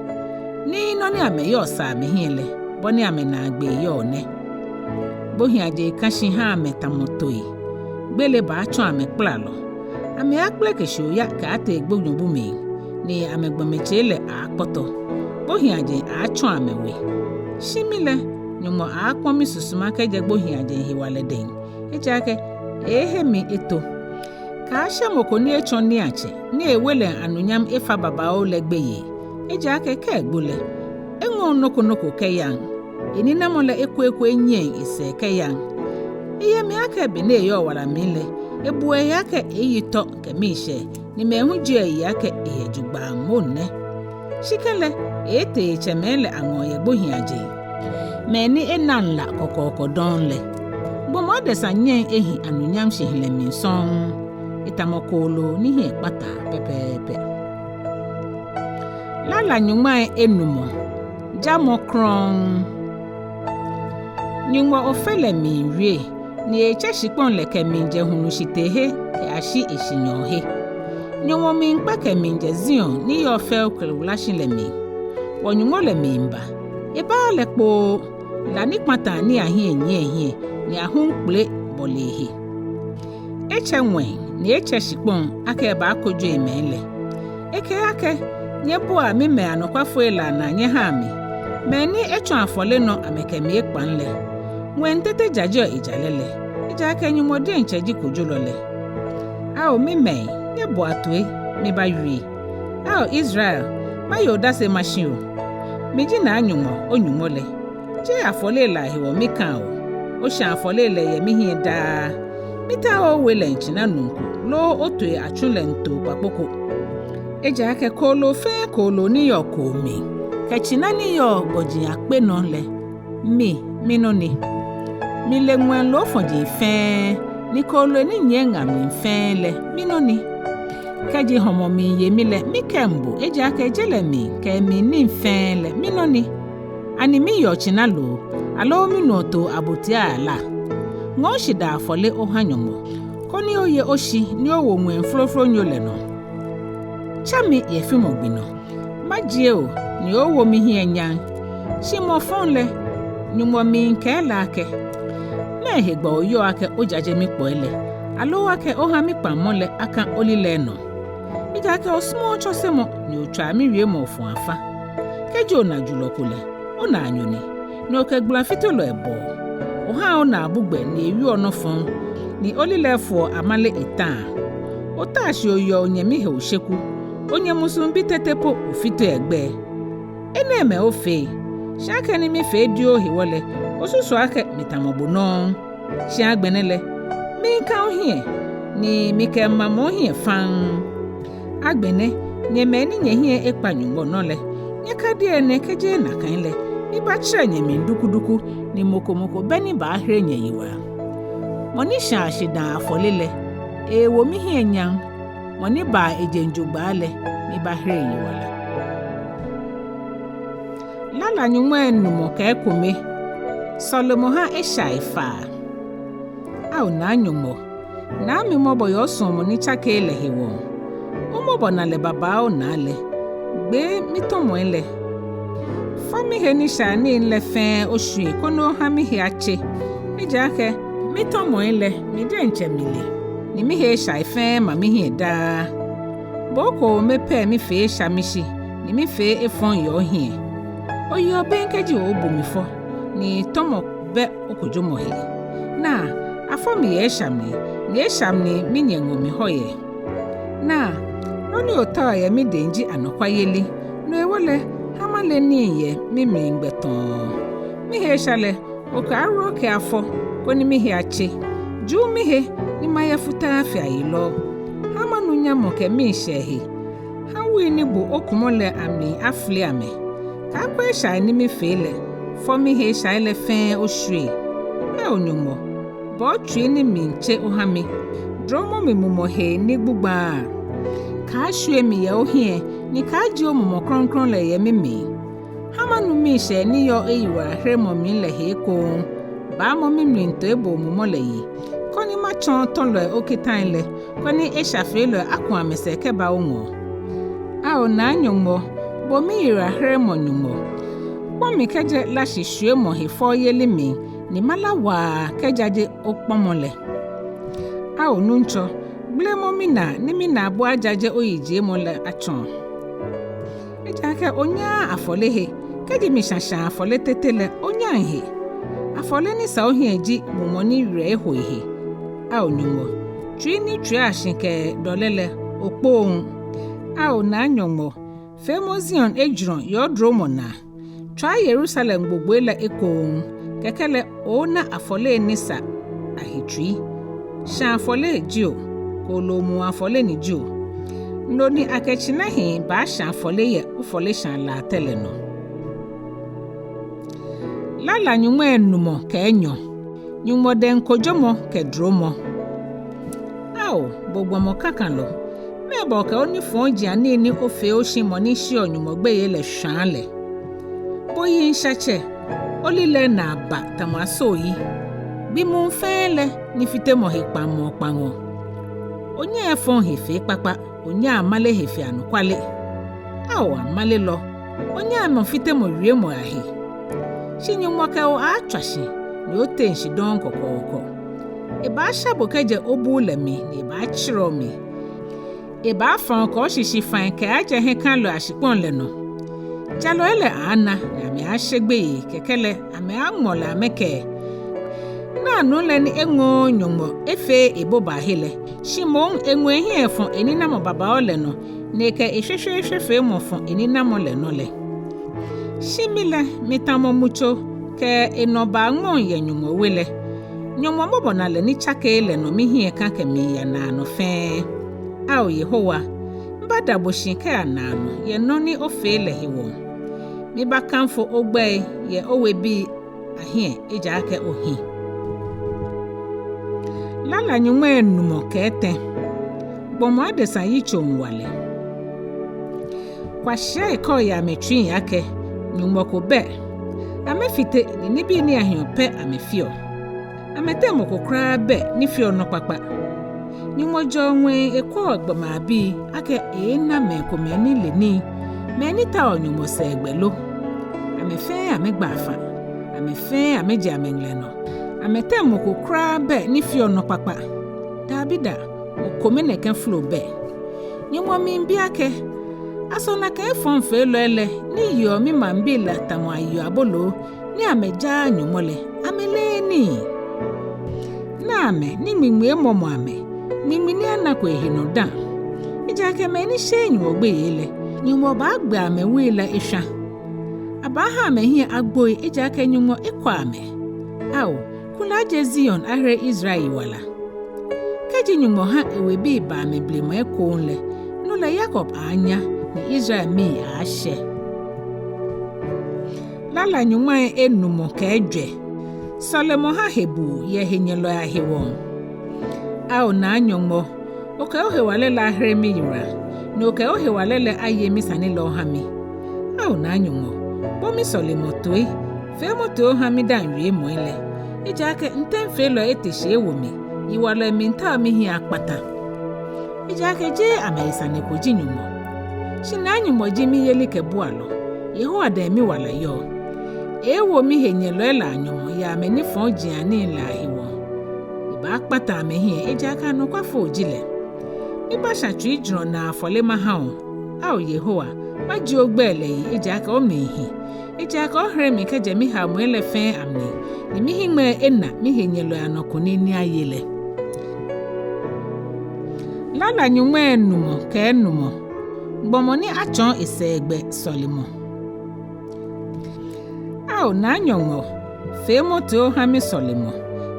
ni nɔ ni amɛyɔɔ saa amɛhiɛ lɛ, bɔ ni amɛnaagbee yɔɔ nɛ. Gbohiiaje ka shi ha amɛ tamɔ toi, gbele baatsɔ amɛ kpalalɔ. Amɛaakpeleke shi oya kɛaatee gbonyobu mli, ni amɛgbɔmɔtsei lɛ aaakpɔtɔ. Gbohiiaje aatsɔ amɛ we. Shi mi lɛ, Nyɔŋmɔ aakpɔ misusuma kɛjɛ gbohiiaje hewalɛ dɛŋ, ejaakɛ eeehe mi eto. Kaashe mɔ ko ni etsɔ niiatsɛ, ni ewe lɛ anunyam efa babaoo lɛ gbeyei, ejaakɛ kɛ egbo lɛ, eŋɔŋ nɔ ko nɔ ko kɛyaŋ. Eninamɔ lɛ eko eko enyiɛŋ esɛɛ kɛyaŋ. Eyɛ mli akɛ be ni eyɔɔ wala mli lɛ, ebuɔ ehe akɛ eyi tɔ kɛ miishɛɛ, ni mɛi hu jieɔ eyi akɛ eyɛ jogbaŋŋ moŋ nɛ. Shi kɛlɛ, eeetee etsɛmɛi lɛ aŋɔɔ yɛ gbohiiaje, mɛi ni enaŋ la kɔkɔɔkɔ dɔŋŋ lɛ. Gbɔmɔ adesa nyɛŋ ehi anunyam shihilɛ mli sɔŋŋ. Etamɔ kooloo ni hiɛ kpataa pɛpɛɛpɛ. Lala nyɔŋmai enumɔ. Jamɔ krɔŋŋ. Nyɔŋmɔ Ofe lɛ miiwie, ni etsɛ shikpɔŋ lɛ kɛmiijɛ hulu shiteehe kɛyashi eshinyɔɔhe. Nyɔmɔ miikpa kɛmiijɛ Zion ni yɔɔ fɛo kɛlɛ wula shi lɛ mli. Wɔ-Nyɔŋmɔ lɛ miiba. Ebaaa lɛ kpoo, la ni kpataa nii ahiɛ nyiɛ ehiɛ, ni ahum kpele bɔle ehe. Etsɛ ŋwɛi, ni etsɛ shikpɔŋ, akɛ ebaakojo emɛi lɛ. Ekɛɛ akɛ, nyɛbua mimɛi anɔkwafoi lɛ anaa nyɛhaa mi, mɛi ni etsɔ afɔle nɔ amɛkɛ mi ekpaŋ lɛ. Ŋwɛi tete jajeɔ ejalɛ lɛ, ejaakɛ Nyɔŋmɔ diɛŋtsɛ ji kojolɔ lɛ. Ao mimɛi, nyɛboa toi, mibawie. Ao Israel, maye odase mashi o. Miji Naa Nyɔŋmɔ, o-Nyɔŋmɔ lɛ. Jeee afɔle lɛ ahewɔ mika o. Oshã afɔle lɛ yɛ mihiɛ daa. Mitaooo owe lɛŋ tsina nuu ko, loo otooi atsu lɛŋ too kpakpo ko. Ejaakɛ kooloo fɛɛ kooloo ni yɔɔ koo mli, kɛ tsina ni yɔɔ gɔji akpe nɔ lɛ, mi, minɔ ni. Mile ŋwɛi loofɔji fɛɛ, ni kooloi ni nyiɛ ŋa mli fɛɛ lɛ, minɔ ni. Kɛji hɔmɔ miiye mi lɛ, mikɛŋ bo, ejaakɛ je lɛ mli, kɛ emli nii fɛɛ lɛ, minɔ ni. Ani miyeɔ tsina loo, aloo minuɔ too abotia ala? Ŋɔɔ shidaa afɔle oha Nyɔŋmɔ, koni oye oshi ni owo ŋwɛi flooflonyo lɛ nɔ. Tsa mi yɛ fimɔ gbi nɔ, majie o, ni owo mihiɛ nyam. Shi mɔ fɔŋ lɛ, Nyɔŋmɔ miikɛɛ lɛ akɛ, mɛɛ hegbɛ oyɔɔ akɛ ojaje mikpɔi lɛ, aloo akɛ oha mikpaŋmɔ lɛ aka olilɛi nɔ? Ejaakɛ osumɔɔɔ tsɔsemɔ, ni otswaa miwiemɔ ofɔ̃ɔ afã. Kɛji ona julɔ ko lɛ, onaanyo ni, ni okɛ gbãlãfitelɔi bɔɔ. Ohaa onaabu gbɛ ni ewieɔ nɔ fɔŋ, ni olilɛi foɔ amale etaa. Otaa shi oyeɔ onyɛmi he osheku, onyɛ musuŋbi tete po ofiteɔ egbɛi. Enɛɛmɛi ofee, shi akɛni mifee dioo hewɔ lɛ, osusuɔ akɛ mitamɔ bo nɔŋŋ. Shi agbɛnɛ lɛ, miika ohiɛ, ni mikɛmamɔ ohiɛ faŋŋ. Agbɛnɛ, nyɛ mɛi ni nyɛhiɛ ekpa Nyɔŋmɔ nɔ lɛ, nyɛkadi enɛ kɛ jeee nakai lɛ, mibaatsɛrɛ nyɛmli dukuduku, ni mɔ ko mɔ ko bɛ ni baahere nyɛyiwala. Mɔ ni shãa shidaa afɔle lɛ, ewo mihiɛ nyam, mɔ ni baa ejeŋ jogbaŋŋ lɛ, mibaahere eyiwala. Lala nyɔŋmai enumɔ kɛ ekome. Sɔlemɔ ha eshaifaa. Ao Naa Nyɔŋmɔ, naa mi mɔbɔ yɛ osuɔmɔ ni tsakeee lɛ hewɔ. Omɔbɔnalɛ babaoo naa lɛ, gbee mitɔmɔi lɛ. Fɔ mihe nishaianii lɛ fɛɛ oshwie koni oha mihe atse. Ejaakɛ mitɔmɔi lɛ, mi diɛŋtsɛ mile, ni mihe eshai fɛɛ ma mihiɛ daa. Bo okome pɛ mifee esha mishi, ni mifee efɔŋ yɛ ohiɛ. Oyeɔ bem kɛji ooobu mi fɔ, ni tɔmɔ bɛ okojomɔ he. Naa, afɔ mi yɛ esha mli, ni esha mli minyɛ ŋɔ mi hɔ yɛ. Naa, nɔ ni otaoɔ yɛ midɛŋ ji anɔkwayeli, no hewɔ lɛ, ha male nii yɛ mimliŋ gbɛ tɔɔ. Mihe esha lɛ, okɛ arɔ kɛafɔ, koni mihe atse. Juu mihe, ni mayɛ futaa fe ayilɔ. Ha manu nyamɔ kɛ miishɛɛ he. Ha wui ni bo okumɔ lɛ amli afili amɛ. Kaakwɛ eshai ni mifee lɛ, fɔ mihe eshai lɛ fɛɛ oshwie. Ao Nyɔŋmɔ, bɔ otsui ni miitse oha mi. Dromɔ mi mumɔ hee ni gbugbaa. Kaashwie mi yɛ ohiɛ, ni kaajie omumɔ krɔŋkrɔŋ lɛ yɛ mimli. Ha manu miishɛɛ ni yɔɔ oyiwalaheremɔ mli lɛ he ekoŋŋ. Baamɔ mimli toiboo mumɔ lɛ yi, koni matsɔɔ tɔlɔi okitai lɛ, koni eshafeelɔi aku amɛsɛɛ kɛba oŋɔɔ. Ao Naa Nyɔŋmɔ, bo miyiwalaheremɔ Nyɔŋmɔ, kpɔ̃ mi kɛjɛ lashishwiemɔ hefɛoyeli mli, ni mala waa kɛjaje okpɔmɔ lɛ. Ao Nuŋtsɔ, gbelemɔ minaa, ni minaabu ajaje oyijiemɔ lɛ atsɔɔ. Ejaakɛ onyaaa afɔle he, kɛji mishã shãa afɔle tete lɛ, onyaŋ he. Afɔle ni sa ohiɛ ji mumɔ ni werɛ eho ehe. Ao Nyɔŋmɔ, tsui ni tswiaa shi kɛ dɔlɛ lɛ, okpooŋ. Ao Naa Nyɔŋmɔ, feemɔ Zion ejurɔ yɛ odromɔ naa. Tswaa Yerusalem gbogboi lɛ ekoŋŋ, kɛkɛ lɛ oona afɔle ni sa ahe tsui. Shã afɔle jio, kooloo muu afɔle ni jio. No ni akɛ tsinahii baashã afɔle yɛ ofɔleshaa latɛ lɛ nɔ. Lala nyɔŋmai enumɔ kɛ enyɔ. Nyɔŋmɔ dɛŋ kojomɔ kɛ dromɔ. Ao, bo gbɔmɔ kakalɔ, mɛɛba okɛ onifɔjianii ni ofee oshi mɔ ni sheɔ Nyɔŋmɔ gbeyei lɛ shwãa lɛ? Bo yiŋshatsɛ, olilɛi naa ba tamɔ asooyi. Gbi muu fɛɛ lɛ, nifitemɔ he kpaŋmɔ okpaŋɔ. Onyɛɛɛ efɔŋ he fe ekpakpa, onyɛɛɛ amale he fe anɔkwale. Ao amalelɔ, onyɛɛɛ mɔfitemɔ wiemɔi ahe. Shi Nyɔŋmɔ kɛ bo aaatswa shi, ni oteŋ shi dɔŋŋ kɔkɔɔkɔ. Ebaasha bo kɛjɛ obuu lɛ mli, ni ebaatsirɛ omli. Ebaafã okɛ oshishi fãi kɛaajɛ hiɛkãalɔi ashikpɔŋ lɛ nɔ. Jalɔi lɛ aaana, ni amɛaashe gbeyei, kɛkɛ lɛ amɛaaŋmɔ lɛ amɛkɛɛ: Naa nuu lɛ ni eŋɔɔɔ Nyɔŋmɔ efeee ebobaahe lɛ, shi moŋ eŋɔ ehiɛ efɔ̃ eninamɔ babaoo lɛ nɔ, ni ekɛ eshweshweeshwefeemɔ fɔ̃ eninamɔ lɛ nɔ lɛ. Shi mi lɛ, mitamɔ mutso kɛ enɔ baa ŋmɔŋ yɛ Nyɔŋmɔ we lɛ, Nyɔŋmɔ mɔbɔnalɛ ni tsakeee lɛ nɔ mihiɛ kã kɛmiiya naanɔ fɛɛ. Ao Yehowa, mibaada bo shi kɛya naanɔ yɛ nɔ ni ofee lɛ hewɔ. Mibaakafo ogbɛi yɛ owebii ahiɛ, ejaakɛ ohi. Lala nyɔŋmai enumɔ kɛ etɛ. Gbɔmɔ adesa yitsoŋwalɛ. Kwashiai kɛɔ yɛ amɛtsuiŋ akɛ: Nyɔŋmɔ ko bɛ. Amɛfite ni nibii ni ahiɔ pɛ amɛfeɔ. Amɛteŋ mɔ ko kwraa bɛ ni feɔ nɔ kpakpa. Nyɔŋmɔ jɛɔ ŋwɛi ekwɛɔ gbɔmɛi abii akɛ eeena mɛi komɛi ni le nii, mɛi ni taoɔ Nyɔŋmɔ sɛɛgbɛ lo. Amɛ fɛɛ amɛgba afã, amɛ fɛɛ amɛje amɛŋɛlɛ nɔ. Amɛteŋ mɔ ko kwraa bɛ ni feɔ nɔ kpakpa. Dabida, mɔ kome nɛkɛ folo bɛ. Nyɔŋmɔ miibi akɛ: Aso nakai efɔŋfeelɔi lɛ ni yeɔ mimaŋbii lɛ tamɔ ayeɔ aboloo, ni amɛjaaa Nyɔŋmɔ lɛ, amɛleee nii? Naa amɛ ni ŋmiŋmi emɔmɔ amɛ, ŋmiŋmi ni anako ehe nɔ dã. Ejaakɛ mɛi ni sheee Nyɔŋmɔ gbeyei lɛ, Nyɔŋmɔ baagbɛ amɛwui lɛ eshwã. Abaaha amɛhiɛ agboi, ejaakɛ Nyɔŋmɔ ekwɛ amɛ. Ao, kulɛ ajɛ Zion ahere Israel yiwala. Kɛji Nyɔŋmɔ ha ewebii ba amɛblema ekoŋŋ lɛ, no lɛ Yakob aaanya, ni Israel mii aaashɛ. Lala nyɔŋmai enumɔ kɛ ejwɛ. Sɔlemɔ ha hebuu yɛ henyɛlɔi ahewɔ. Ao Naa Nyɔŋmɔ, okɛ ohewalɛ lɛ ahere miyiwala, ni okɛ ohewalɛ lɛ aye misane lɛ oha mi. Ao Naa Nyɔŋmɔ, bo misɔlemɔ toi, feemɔ toi oha midaaŋ wiemɔi lɛ. Ejaakɛ ŋtɛŋfeelɔi ete shi ewo mi, yiwalɔi miitao mihiɛ akpata. Ejaakɛ jeee amɛhe sane ko ji Nyɔŋmɔ. Shi Naa Nyɔŋmɔ ji miyelikɛbualɔ, Yehowa dɛŋ miwala yɔɔ. Eewo mihenyɛlɔi lɛ anyɔmɔ yɛ amɛnifɔjianii lɛ ahewɔ. Ebaakpata amɛhiɛ, ejaakɛ anɔkwafo ji lɛ. Mibaashã tsuijurɔ naa afɔle maha o. Ao Yehowa, majie ogbɛi lɛ yi, ejaakɛ omli hi. Ejaakɛ ohere mi kɛjɛ mihaomɔi lɛ fɛɛ amli, ni mihiŋmɛi ena mihenyɛlɔi anɔ kunim ni aye lɛ. Lala nyɔŋmai enumɔ kɛ enumɔ. Gbɔmɔ ni atsɔɔ esɛɛgbɛ sɔlemɔ. Ao Naa Nyɔŋmɔ, feemɔ toi oha misɔlemɔ,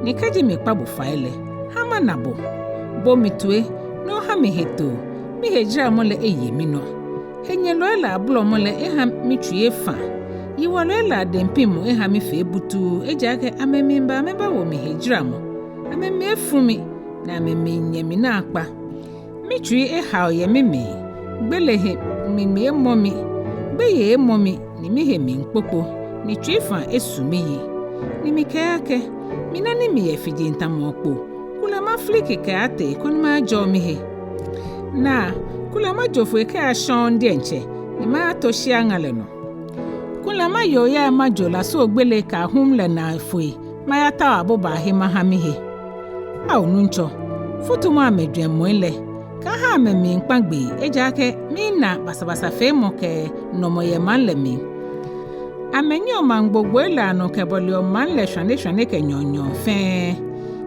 ni kɛji mikpa bo fai lɛ, ha mana bo. Bo mi toi, ni oha mi hetoo, mihejaramɔ lɛ eye minɔ. Henyɛlɔi lɛ abolɔmɔ lɛ eha mitsui efã. Yiwalɔi lɛ adɛmpimɔ eha mifee butuu, ejaakɛ amɛmiiba amɛbawo mi hejaramɔ. Amɛmli efu mi, ni amɛmiinyɛ mi naakpa. Mitsui ehao yɛ mimli, gbele he ŋmiŋmi emɔ mi, gbeyei emɔ mi, ni mihe miikpokpo, ni tsuifaa esu miyi. Ni mikɛɛ akɛ, mina ni miyɛ fiji tamɔ okpo, kulɛ mafiliki kɛaatee koni majɔɔ mihe. Naa, kulɛ majo foi kɛya shɔŋŋ diɛŋtsɛ, ni mayato shia ŋa lɛ nɔ. Kulɛ maye oyai majo lasuogbele kɛ ahum lɛ naa foi, mayatao abobaahe maha mihe. Ao Nuŋtsɔ, futumɔ amɛjwɛŋmɔi lɛ, kaaha amɛmiikpa gbee, ejaakɛ miina basabasafeemɔ kɛ nɔmɔ yɛ maŋ lɛ mli. Amɛnyiɛɔ maŋ gbogboi lɛ anɔ kɛbɔleɔ maŋ lɛ shwane shwane kɛ nyɔɔŋnyɔɔŋ fɛɛ.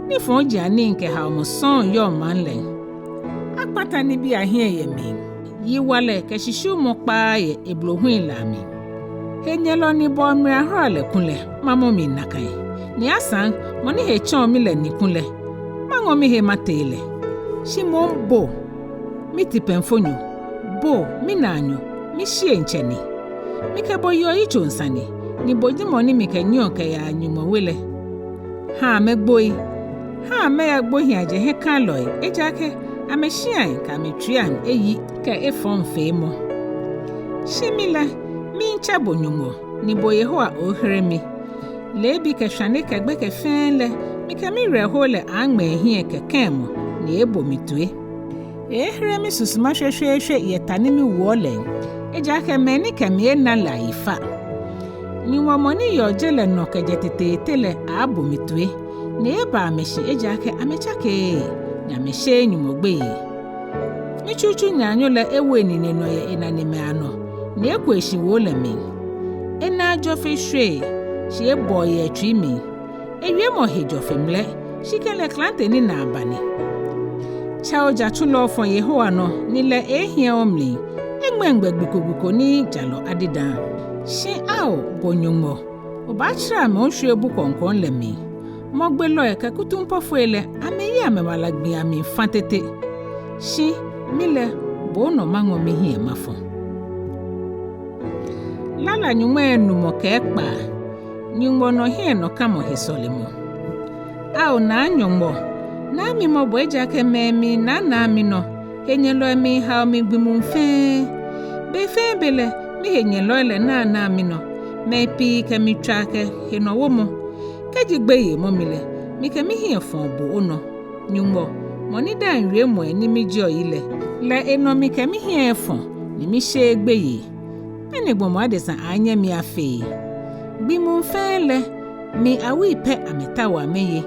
Nifɔjianii kɛ haomɔ sɔŋŋ yɔɔ maŋ lɛ. Akpata nibii ahiɛ yɛ mli. Yiwalɛ kɛ shishiumɔ kpaaa yɛ eblohui lɛ amli. Henyɛlɔ ni bɔɔ mli ahora lɛ kulɛ, mamɔ mli nakai. Ni asaŋ, mɔ ni he tsɛɔ mi lɛ ni kulɛ, maŋɔ mihe matee lɛ. Shi moŋ bo, mitipɛŋfonyo, bo, minaanyo, mishieŋtsɛ ni. Mikɛ bo yeɔ yitsoŋ sane, ni bo ji mɔ ni mikɛnyiɛɔ kɛyaa Nyɔŋmɔ we lɛ. Ha amɛgboi. Ha amɛya gbohiiaje hiɛkãalɔi, ejaakɛ amɛshiai kɛ amɛtsuiiaŋ eyi kɛ efɔŋfeemɔ. Shi mi lɛ, miitsɛ bo Nyɔŋmɔ, ni bo Yehowa ohere mi. Leebi kɛ shwane kɛ gbɛkɛ fɛɛ lɛ, Mikɛ miwerɛho lɛ aaaŋmɛ ehiɛ kɛ kɛɛmɔ ni eebo mi toi. Eeehere misusuma shweshweeshwe yɛ ta ni miwoɔ lɛ, ejaakɛ mɛi ni kɛ mi ena lɛ ayi fa. Nyɔŋmɔ mɔ ni yeɔ je lɛ nɔ kɛjɛ teteete lɛ aaabo mi toi, ni eeeba amɛ shi ejaakɛ amɛtsakeee, ni amɛsheee Nyɔŋmɔ gbeyei. Mitsutsu naanyo lɛ ewo enine nɔ yɛ enanemɛi anɔ, ni eku eshiwoo lɛ mli. Enaa jɔ fe shwee, shi ebɔɔ yɛ etsui mli. Ewiemɔ he jɔ fe mlɛ, shi kɛlɛ klante ni naa ba ni. Tsɛ ojatsu lɛ ofɔ Yehowa nɔ, ni lɛ eeehiɛ omli. Eŋmɛŋ gbɛ gbi ko gbi ko ni jalɔ adidãa. Shi ao, bo Nyɔŋmɔ, obaatsirɛ amɛ oshwie bu kɔŋkɔŋ lɛ mli. Mɔgbelɔi kɛ kutumpɔfoi lɛ, amɛyi amɛwala gbii amli fa tete. Shi mi lɛ, bo onɔ maŋɔ mihiɛ mafɔ. Lala nyɔŋmai enumɔ kɛ ekpaa. Nyɔŋmɔ nɔ hiɛnɔkamɔ he sɔlemɔ. Ao Naa Nyɔŋmɔ, naa mi mɔbɔ ejaakɛ mɛi miinaanaa minɔ, henyɛlɔi miihao mi gbi muu fɛɛ. Be fɛɛ be lɛ, mihenyɛlɔi lɛ naanaa minɔ, mɛi pii kɛ mi tswaa kɛ henɔwomɔ. Kɛji gbeyei mɔ mi lɛ, mikɛ mihiɛ fɔɔ bo onɔ. Nyɔŋmɔ, mɔ ni daaŋ wiemɔi ni mijieɔ yi lɛ, lɛ enɔ mikɛ mihiɛ efɔ, ni misheee gbeyei. Mɛni gbɔmɔ adesa aaanyɛ mi afee? Gbi muu fɛɛ lɛ, mi awui pɛ amɛtaoɔ amɛye.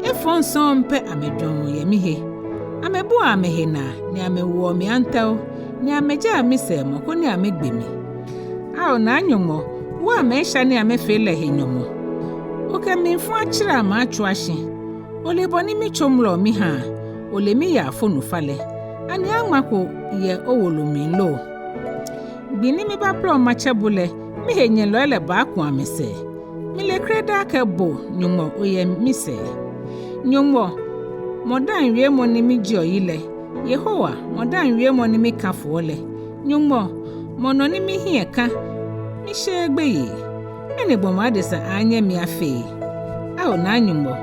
Efɔŋ sɔŋŋ pɛ amɛjwɛŋɔ yɛ mihe. Amɛbuaa amɛhe naa, ni amɛwoɔ mi antɛo, ni amɛjaa misɛɛ mɔ koni amɛgbe mi. Ao Naa Nyɔŋmɔ, wo amɛ esha ni amɛfee lɛ he nyɔmɔ. Okɛ mlifu atsirɛ amɛ atswa shi. Ole bɔ ni mitsomlɔ mihaa, ole miyaafonu falɛ. Ani aŋmako yɛ owolo mli lo? Gbi ni mibaabolɔ matsɛ bo lɛ, mihenyɛlɔi lɛ baaku amɛsɛɛ. Mile krɛdɛɛ akɛ bo, Nyɔŋmɔ, oyɛ misɛɛ. Nyɔŋmɔ, mɔ daaŋ wiemɔ ni mijieɔ yi lɛ, Yehowa, mɔ daaŋ wiemɔ ni mikafoɔ lɛ, Nyɔŋmɔ, mɔ nɔ ni mihiɛ ka, misheee gbeyei. Mɛni gbɔmɔ adesa aaanyɛ mi afee? Ao Naa Nyɔŋmɔ,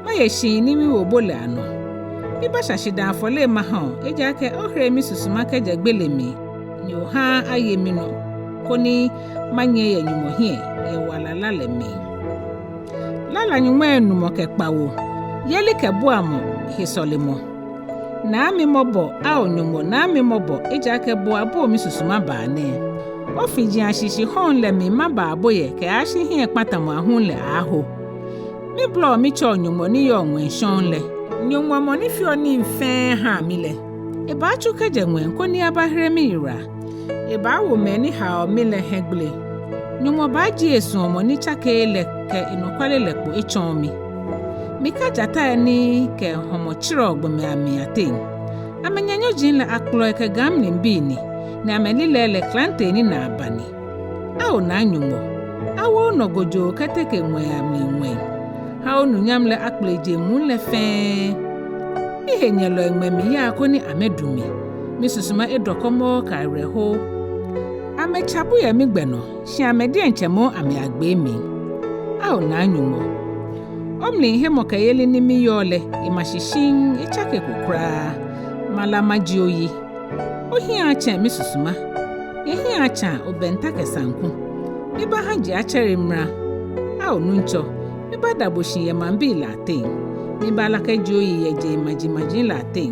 maye shii ni miwo bo lɛ anɔ. Mibaasha shidaa afɔle maha o, ejaakɛ ohere misusuma kɛjɛ gbele mli, ni ohaaa aye minɔ, koni manyɛ yɛ Nyɔŋmɔ hiɛ yɛ wala la lɛ mli. Lala nyɔŋmai enumɔ kɛ kpawo. Yelikɛbuamɔ he sɔlemɔ. Naa mi mɔbɔ, ao Nyɔŋmɔ, naa mi mɔbɔ, ejaakɛ bo abo misusuma baa nɛɛ. Ofiji ashishi hɔɔŋ lɛ mli maba abo yɛ kɛyashi hiɛkpatamɔ ahum lɛ aaho. Mibolɔɔ mitsɛɔ Nyɔŋmɔ ni yɔɔ ŋwɛi shɔŋŋ lɛ. Nyɔŋmɔ mɔ ni feɔ nii fɛɛ haa mi lɛ. Ebaatsu kɛjɛ ŋwɛi koni abahere miyiwala. Ebaawo mɛi ni haoɔ mi lɛ hiɛgbele. Nyɔŋmɔ baajie esuɔmɔ ni tsakeee lɛ kɛ enɔkwale lɛ kpo etsɔɔ mi. Mika jatai ni kɛ hɔmɔ tserɛɔ gbɔmɛi amli ateŋ. Amɛnyanyɔji lɛ akplɔi kɛ gãimlibii ni, ni amɛlilɛi lɛ klantei ni naa ba ni. Ao Naa Nyɔŋmɔ, awo onɔ gojoo kɛteke ŋwɛi amli ŋwɛi. Ha onunyam lɛ akpele jeŋ muu lɛ fɛɛ. Mihenyɛlɔi ŋmɛ mi yaa koni amɛdu mi. Misusuma edɔ kɔmɔɔ kɛ awerɛho. Amɛtsa bu yɛ migbɛ nɔ, shi amɛ diɛŋtsɛ moŋ amɛyagbe mi. Ao Naa Nyɔŋmɔ, omlihemɔkɛyeli ni miyɔɔ lɛ, ema shi shiŋŋ, etsakeko kwraa. Mala majie oyi. Ohiɛ atsɛ̃ misusuma. Nyɛhiɛ atsɛ̃ obɛnta kɛ saŋku. Mibaaha je atsɛre mra. Ao Nuŋtsɔ, mibaada bo shi yɛ maŋbii lɛ ateŋ. Mibaala kɛjie oyi yɛ jeŋmajimaji lɛ ateŋ.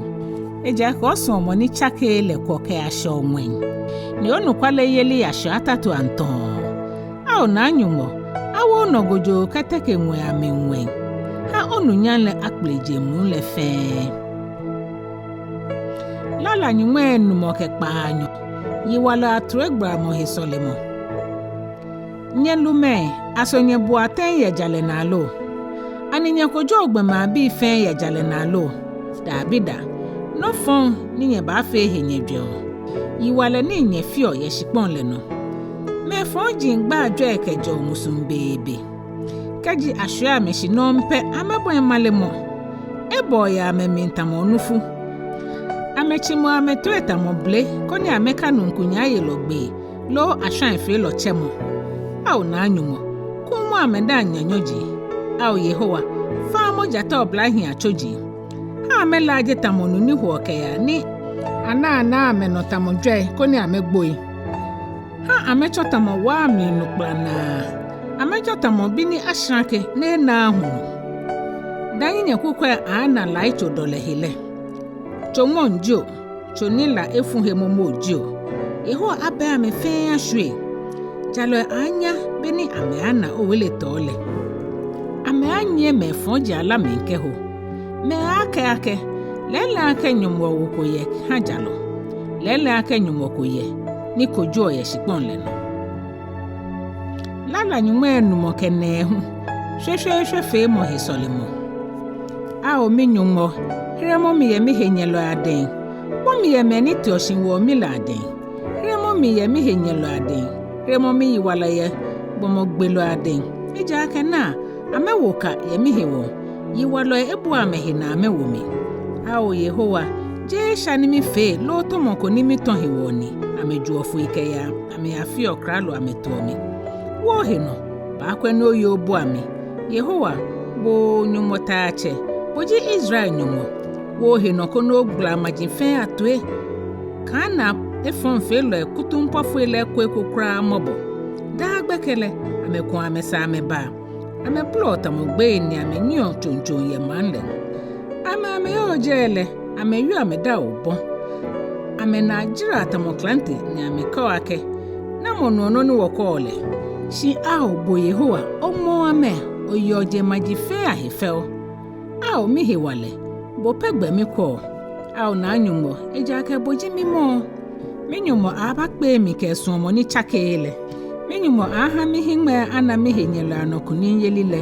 Ejaakɛ osuɔmɔ ni tsakeee lɛ kwɔ kɛyashɛɔ ŋwɛi, ni onɔkwayeli yashɛɔ atatuiaŋ tɔɔ. Ao Naa Nyɔŋmɔ, awo onɔ gojoo kɛteke ŋwɛi amli ŋwɛi. Ha onunyam lɛ akpele jeŋ muu lɛ fɛɛ. Lala nyɔŋmai enumɔ kɛ kpaanyɔ. Yiwalɔi atoigbalamɔ he sɔlemɔ. Nyɛ lumɛi, aso nyɛbuɔ atɛŋ yɛ jalɛ naa lo? Ani nyɛkojoɔ gbɔmɛi abii fɛɛ yɛ jalɛ naa lo? Dabida, nɔ fɔŋ ni nyɛbaafee he nyɛjwɛŋɔ. Yiwalɛ ni nyɛfeɔ yɛ shikpɔŋ lɛ nɔ. Mɛi fɔji gbaa jwɛi kɛjɛɔ musuŋ beebe. Kɛji ashwie amɛ shi nɔŋŋ pɛ, amɛbɔi malemɔ. Ebɔɔ yɛ amɛmli tamɔ onufu. Amɛtsimɔɔ amɛtoi tamɔ bele, koni amɛkanu ŋkunyaayelɔ gbee, loo ashwaifeelɔ tsɛmɔ. Ao Naa Nyɔŋmɔ, kumɔ amɛdaaŋ nyanyɔji. Ao Yehowa, faamɔ jata oblahii atsoji. Ha amɛlaaje tamɔ nu ni hoɔ kɛyaa ni anaanaa amɛnɔ tamɔ jwɛi, koni amɛgboi. Ha amɛtsɔ tamɔ waa mli nu kplanaa. Amɛtsɔ tamɔ bi ni ashra kɛ ni enaaa hulu. Dani nyɛkukwɛi aaana laitso dɔlɛ he lɛ, tso ŋmɔŋ jio, tso ni la efu he momo jio, Yehowa abɛɛ amɛ fɛɛ ashwie. Jalɔi aanya beni amɛaana oweletɔɔ lɛ. Amɛaanyiɛ mɛi fɔji ala mli kɛho. Mɛi aakɛɛ akɛ, lɛɛlɛŋ akɛ nyɔmɔwoo ko yɛ ha jalɔ. Lɛɛlɛŋ akɛ nyɔmɔ ko yɛ ni kojoɔ yɛ shikpɔŋ lɛ nɔ. Lala nyɔŋmai enumɔ kɛ nɛɛhu. Shweshweeshwe feemɔ he sɔlemɔ. Ao mi-Nyɔŋmɔ, heremɔ mi yɛ mihenyɛlɔi adɛŋ, kpɔ mi yɛ mɛi ni teɔ shi woɔ mi lɛ adɛŋ. Heremɔ mi yɛ mihenyɛlɔi adɛŋ, heremɔ miyiwalɔ yɛ gbɔmɔgbelɔi adɛŋ. Ejaakɛ naa, amɛwo ka yɛ mihewɔ. Yiwalɔi ebua amɛhe naa amɛwo mi. Ao Yehowa, jeee esha ni mifee loo tɔmɔ ko ni mitɔ̃ hewɔ ni amɛjoɔ foi kɛyaa, amɛyafeɔ klalo amɛtoɔ mi. Wo ohe nɔ, baakwɛ ni oye obua mi. Yehowa, bo Nyɔŋmɔ Taiatsɛ, bo ji Israel Nyɔŋmɔ. Wo ohe nɔ koni ogbala maji fɛɛ atoi. Kaana efɔŋfeelɔi kutumpɔfoi lɛ eko eko kwraa mɔbɔ. Daa gbɛkɛ lɛ, amɛkuɔ amɛsɛɛ amɛbaa. Amɛbolɔɔ tamɔ gbei ni amɛnyiɛɔ tsoŋtsoŋ yɛ maŋ lɛ. Amɛ amɛyɔɔ jɛi lɛ, amɛwieɔ amɛdaaa obɔ. Amɛnaa jraa tamɔ klante ni amɛkɛɔ akɛ, namɔ nuɔ nɔ ni wɔkɛɔ lɛ? Shi ao bo Yehowa, oŋmɔɔ amɛ, oyeɔ jeŋmaji fɛɛ ahe fɛo. Ao mihewalɛ, bo pɛ gbɛ mikwɛɔ. Ao Naa Nyɔŋmɔ, ejaakɛ bo ji mimɔɔ. Mi-Nyɔŋmɔ aaabakpee mi kɛ esuɔmɔ ni tsakeee lɛ. Mi-Nyɔŋmɔ aaaha mihiŋmɛi ana mihenyɛlɔi anɔ kunimyeli lɛ.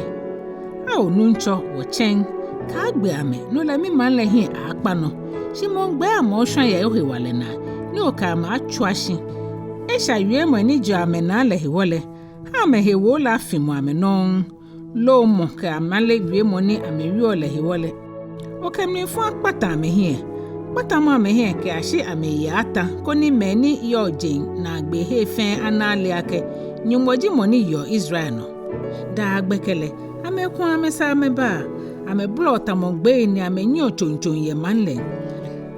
Ao Nuŋtsɔ, wɔtsɛŋ, kaagbe amɛ, no lɛ mimaŋ lɛ hiɛ aaakpa nɔ. Shi moŋ gbɛ amɛ oshwa yɛ ohewalɛ naa, ni okɛ amɛ atswa shi. Esha wiemɔi ni jɛɔ amɛnaa lɛ hewɔ lɛ, ha amɛhewoo lɛ afimɔ amɛ nɔŋŋ. Loomɔ kɛ amale wiemɔ ni amɛwieɔ lɛ hewɔ lɛ, okɛ mlifu akpata amɛhiɛ. Kpatamɔ amɛhiɛ kɛyashi amɛyi ata, koni mɛi ni yɔɔ jeŋ naagbeehei fɛɛ ana ale akɛ Nyɔŋmɔ ji mɔ ni yeɔ Israel nɔ. Daa gbɛkɛ lɛ, amɛkuɔ amɛsɛɛ amɛbaa, amɛbolɔɔ tamɔ gbei ni amɛnyiɛɔ tsoŋtsoŋ yɛ maŋ lɛ.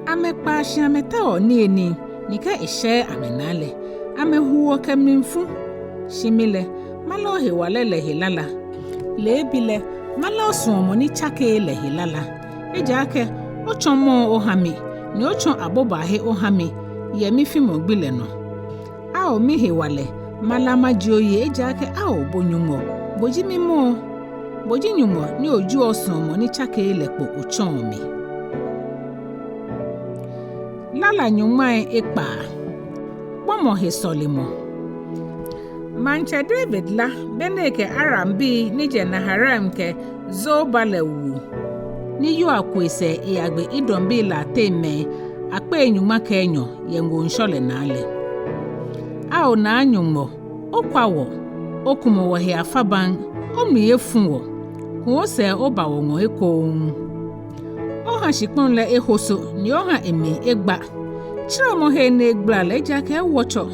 Amɛkpaa shi amɛtaoɔ niyenii, ni kɛ eshɛɛɛ amɛnaa lɛ, amɛhuuɔ kɛ mlifu. Shi mi lɛ, mala ohewalɛ lɛ he lala. Leebi lɛ, mala osuɔmɔ ni tsakeee lɛ he lala. Ejaakɛ otsɔ mɔɔ oha mi, ni otsɔ abobaahe oha mi yɛ mifimɔ gbi lɛ nɔ. Ao mihewalɛ, mala majie oyi, ejaakɛ ao bo Nyɔŋmɔ, bo ji mimɔɔ. Bo ji Nyɔŋmɔ ni ojieɔ osuɔmɔ ni tsakeee lɛ kpo otsɔɔ mi. Lala nyɔŋmai ekpaa. Kpɔmɔ he sɔlemɔ. Maŋtsɛ David la, be ni ekɛ Arambii ni jɛ Naharaim kɛ Zoba lɛ wu, ni Yoab ku esɛɛ eyagbe Edombii lɛ ateŋ mɛi akpei nyɔŋma kɛ enyɔ yɛ ŋoo ŋshɔ lɛ naa lɛ. Ao Naa Nyɔŋmɔ, okwa wɔ, okumɔ wɔhe afabaŋ, omli efu wɔ, ku osɛɛ oba wɔŋɔɔ ekoŋŋ. Oha shikpɔŋ lɛ ehoso, ni oha emli egba. Tsirɛmɔ he ni egbala lɛ, ejaakɛ ewɔtsɔ.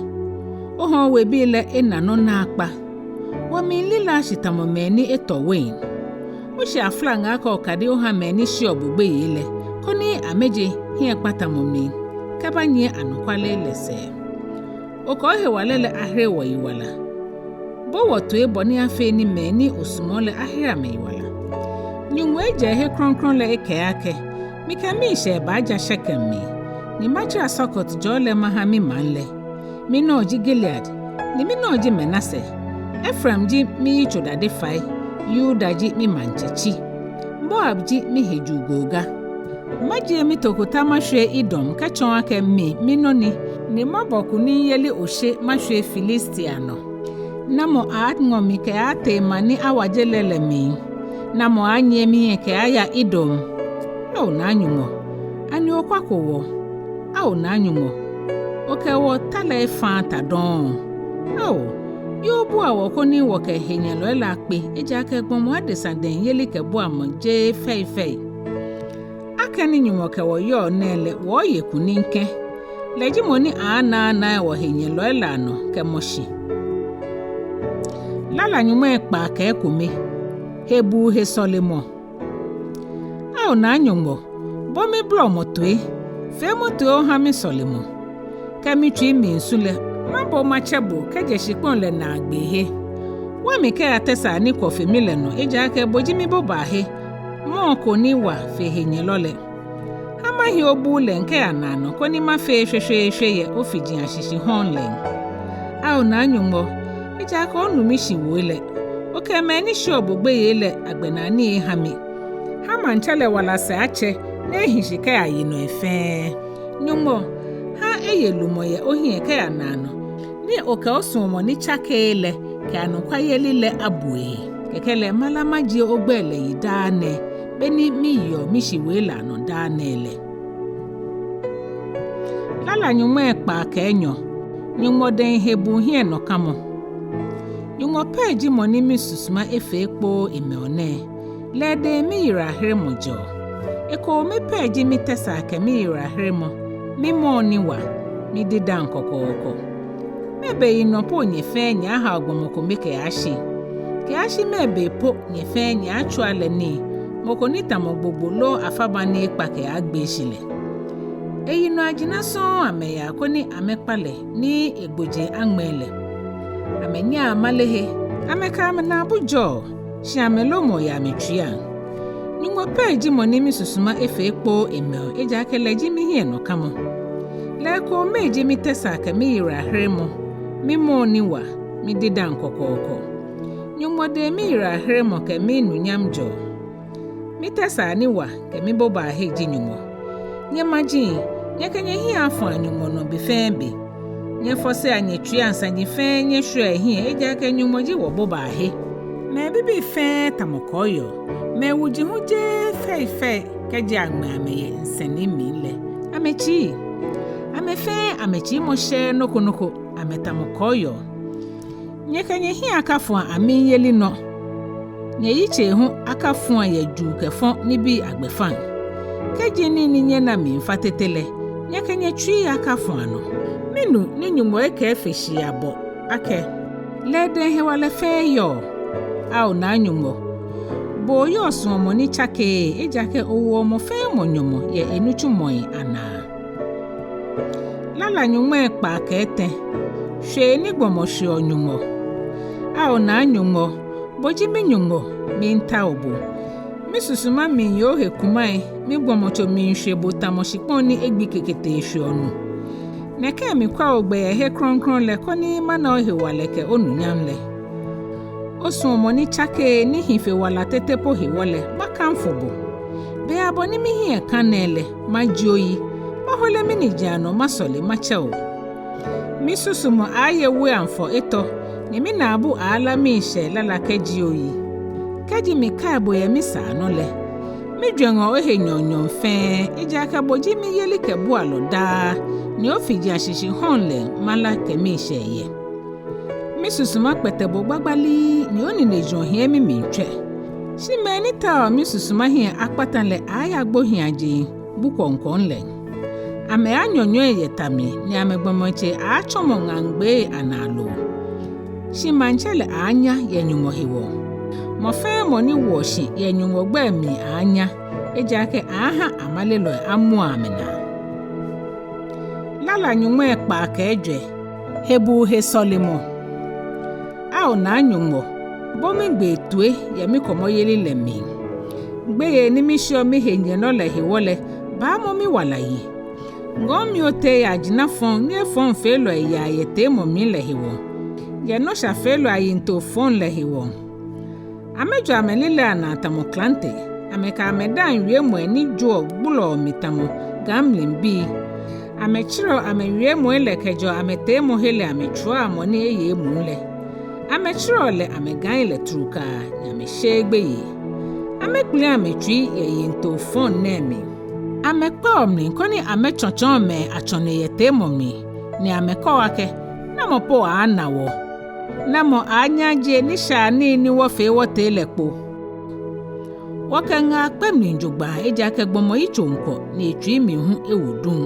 Oha owebii lɛ ena nɔ naakpa. Wɔmli lilaa shi tamɔ mɛi ni etɔ wein. Oshi aflaŋaa kɛ okadi oha mɛi ni sheɔ bo gbeyei lɛ, koni amɛje hiɛkpatamɔ mli kɛbanyiɛ anɔkwale lɛ sɛɛ. Okɛ ohewalɛ lɛ ahere wɔyiwala. Bo wɔtoi bɔ ni afee ni mɛi ni osumɔɔ lɛ ahere amɛyiwala. Nyɔŋmɔ ejɛ ehe krɔŋkrɔŋ lɛ ekɛɛ akɛ, mikɛ miishɛɛ baaja Shekem mli, ni majara Sukot jɔɔ lɛ maha mimaŋ lɛ. Minɔ ji Gilead, ni minɔ ji Manase. Efraim ji miyitso dade fai, Yuda ji mimaŋtsɛ tsi. Moab ji mihejuu goga. Majie mitokota mashwie Edom kɛtsɔɔ akɛ mi minɔ ni, ni mabɔ kunimyeli oshe mashwie Filistia nɔ. Namɔ aaaŋɔ mi kɛaatee maŋ ni awaje lɛ lɛ mli? Namɔ aaanyiɛ mihiɛ kɛaaya Edom? Ao Naa Nyɔŋmɔ, ani okwako wɔ? Ao Naa Nyɔŋmɔ, okɛ wɔta lɛ efaaa ta dɔŋŋ? Ao, ye obua wɔ koni wɔkɛ henyɛlɔi lɛ akpe, ejaakɛ gbɔmɔ adesa dɛŋ yelikɛbuamɔ jeee fɛifɛi. Akɛni Nyɔŋmɔ kɛ wɔ yɔɔ nɛɛ lɛ, wɔɔye kunim kɛ̃. Lɛ ji mɔ ni aaanaanaa wɔhenyɛlɔi lɛ anɔ kɛmɔ shi. Lala nyɔŋmai ekpaa kɛ ekome. Hebuu he sɔlemɔ. Ao Naa Nyɔŋmɔ, bo mibolɔmɔ toi, feemɔ toi oha misɔlemɔ. Kɛ mitsui miisu lɛ, mabo matsɛ bo kɛjɛ shikpɔŋ lɛ naagbee he. Wa mi kɛya tɛsaa ni kwɔ fe mi lɛ nɔ, ejaakɛ bo ji mibobaahe. mɔɔ ko ni wa fe henyɛlɔ lɛ. Ha mahi obuu lɛŋ kɛya naanɔ koni mafee shweshweeshwe yɛ ofiji ashishi hɔŋ lɛŋ. Ao Naa Nyɔŋmɔ, ejaakɛ onu mishiwoi lɛ. Okɛ mɛi ni sheɔ bo gbeyei lɛ agbɛnaa nii eha mi. Ha maŋtsɛ lɛ wala sɛɛ atsɛ, ni ehi shi kɛya yinɔi fɛɛ. Nyɔŋmɔ, ha eye lumɔ yɛ ohiɛ kɛya naanɔ, ni okɛ osuɔmɔ ni tsakeee lɛ kɛ anɔkwayeli lɛ abu ehe. Kɛkɛ lɛ mala majie ogbɛi lɛ yi daa nɛɛ, beni miyeɔ mishiwoi lɛ anɔ daa nɛɛ lɛ. Lala nyɔŋmai ekpaa kɛ enyɔ. Nyɔŋmɔ dɛŋ hebuu hiɛnɔkamɔ. Nyɔŋmɔ pɛ ji mɔ ni misusuma efee kpoo emɛɔ nɛɛ. Lɛ edɛŋ miyiwalaheremɔ jɛɔ. Ekome pɛ ji mitɛsaa kɛ miyiwalaheremɔ, mimɔɔ ni wa, mididaŋ kɔkɔɔkɔ. Mɛɛ be yinɔ po nyɛ fɛɛ nyɛaahao gbɔmɔ kome kɛyashi? Kɛyashi mɛɛ be po nyɛ fɛɛ nyɛaatsua lɛ nii, mɔ ko ni tamɔ gbogbo loo afabaŋ ni ekpa kɛyaagbee shi lɛ? Eyinɔ ajina sɔŋŋ amɛyaa koni amɛkpa lɛ, ni egbojee aŋmɛɛ lɛ. Amɛnyiɛɔ amale he, amɛkɛ amɛnaabu jɔɔ, shi amɛlomɔɔ yɛ amɛtsuiiaŋ. Nyɔŋmɔ pɛ ji mɔ ni misusuma efee kpoo emɛɔ, ejaakɛ lɛ ji mihiɛnɔkamɔ. Lɛ ekome ji mitɛsaa kɛ miyiwalaheremɔ, mimɔɔ ni wa, mididaŋ kɔkɔɔkɔ. Nyɔŋmɔ dɛŋ miyiwalaheremɔ kɛ minunyam jɛɔ. Mitɛsaa ni wa kɛ mibobaahe ji Nyɔŋmɔ. Nyɛ maji, nyɛkɛ nyɛhiɛ afɔa Nyɔŋmɔ nɔ be fɛɛ be. Nyɛfɔsea nyɛtsuiiaŋ saji fɛɛ nyɛshwɛa ehiɛ, ejaakɛ Nyɔŋmɔ ji wɔbobaahe. Mɛi bibii fɛɛ tamɔ kɔɔyɔɔ, mɛi wuji hu jeee fɛi fɛi kɛji aŋmɛ amɛ yɛ nsɛni mli lɛ. Amɛtsii. Amɛ fɛɛ amɛtsiimɔ shɛɛɛ nɔ ko nɔ ko, amɛtamɔ kɔɔyɔɔ. Nyɛkɛ nyɛhiɛ akafɔa amimyeli nɔ. Nyɛyitsei hu akafɔa yɛ juu kɛ fɔ nibii agbɛfaŋ. Kɛji nii ni nyɛna miifa tete lɛ, nyɛkɛ nyɛtsuii akafɔa nɔ. Minu ni Nyɔŋmɔ ekɛɛ fe shii abɔ akɛ: Lɛ edɛŋ hewalɛ fɛɛ yɔɔ. Ao Naa Nyɔŋmɔ, bo oyɔɔ suɔmɔ ni tsakeee, ejaakɛ owoɔ mɔ fɛɛ mɔ nyɔmɔ yɛ enitsumɔi anaa. Lala nyɔŋmai ekpaa kɛ etɛ. Shwee ni gbɔmɔ shweɔ Nyɔŋmɔ. Ao Naa Nyɔŋmɔ, bo ji mi-Nyɔŋmɔ, miitao bo. Misusuma miiye ohe kumai, migbɔmɔtso miishwe bo tamɔ shikpɔŋ ni egbi keketee shweɔ nu. Nɛkɛ mikwɛɔ ogbɛ yɛ he krɔŋkrɔŋ lɛ koni mana ohewalɛ kɛ onunyam lɛ. Osuɔmɔ ni tsakeee ni hi fe wala tete po hewɔ lɛ, makanfo bo. Be abɔ ni mihiɛ ka nɛɛ lɛ, majie oyi, mahole miniji anɔ masɔle matsɛ o. Misusumɔ aaye wuiaŋ fɔ etɔ, ni minaabu aala miishɛɛ lala kɛjie oyi. Kɛji mikai bo yɛ misaa nɔ lɛ, mijwɛŋɔ ohe nyɔɔŋnyɔɔŋ fɛɛ, ejaakɛ bo ji miyelikɛbualɔ daa, ni ofiji ashishi hɔŋ lɛ mala kɛ miishɛɛ yɛ. Misusuma kpɛtɛ bo gbagbalii, ni oninejurɔ hiɛ mimli tswɛ. Shi mɛi ni taoɔ misusuma hiɛ akpata lɛ aaaya gbohiiajeŋ bu kɔŋkɔŋ lɛ. Amɛaanyɔnyɔi yɛ ta mli, ni amɛgbɔmɔtsei aaatsɔmɔ ŋaŋgbeei anaa loo. Shi maŋtsɛ lɛ aaanya yɛ Nyɔŋmɔ hewɔ. Mɔ fɛɛ mɔ ni woɔ shi yɛ Nyɔŋmɔ gbɛi mli aaanya, ejaakɛ aaaha amalelɔi amua amɛnaa. Lala nyɔŋmai ekpaa kɛ ejwɛ. Hebuu he sɔlemɔ. Ao Naa Nyɔŋmɔ, bo migbee toi yɛ mikɔmɔyeli lɛ mli. Gbeyei ni misheɔ mihenyɛlɔ lɛ hewɔ lɛ, baamɔ miwala yi. Ŋɔɔ mi otee yɛ ajina fɔŋ ni efɔŋfeelɔi yaa yɛ teemɔ mli lɛ hewɔ, yɛ nɔshafeelɔi ayiŋtoo fɔŋ lɛ hewɔ. Amɛjwɛɔ amɛlilɛi anaa tamɔ klante, amɛkɛ amɛdaaŋ wiemɔi ni joɔ gbulɔɔ mi tamɔ gãimlibii. Amɛtsirɛɔ amɛwiemɔi lɛ kɛjɛɔ amɛteemɔhe lɛ amɛtswaa mɔ ni eye emuu lɛ. Amɛtsirɛɔ lɛ amɛgãai lɛ trukaa, ni amɛsheee gbeyei. Amɛkpliŋ amɛtsui yɛ yiŋtoo fɔŋ nɛɛ mli. Amɛkpɛɔ mli koni amɛtsɔtsɔɔ mɛi atsɔnei yɛ teemɔ mli, ni amɛkɛɔ akɛ: Namɔ po aaana wɔ? Namɔ aaanyɛ ajie nishaianii ni wɔfee wɔtee lɛ kpo? Wɔkɛ ŋaa kpɛ mli jogbaŋŋ, ejaakɛ gbɔmɔ yitsoŋ kwɔ, ni etsui mli hu ewo duŋ.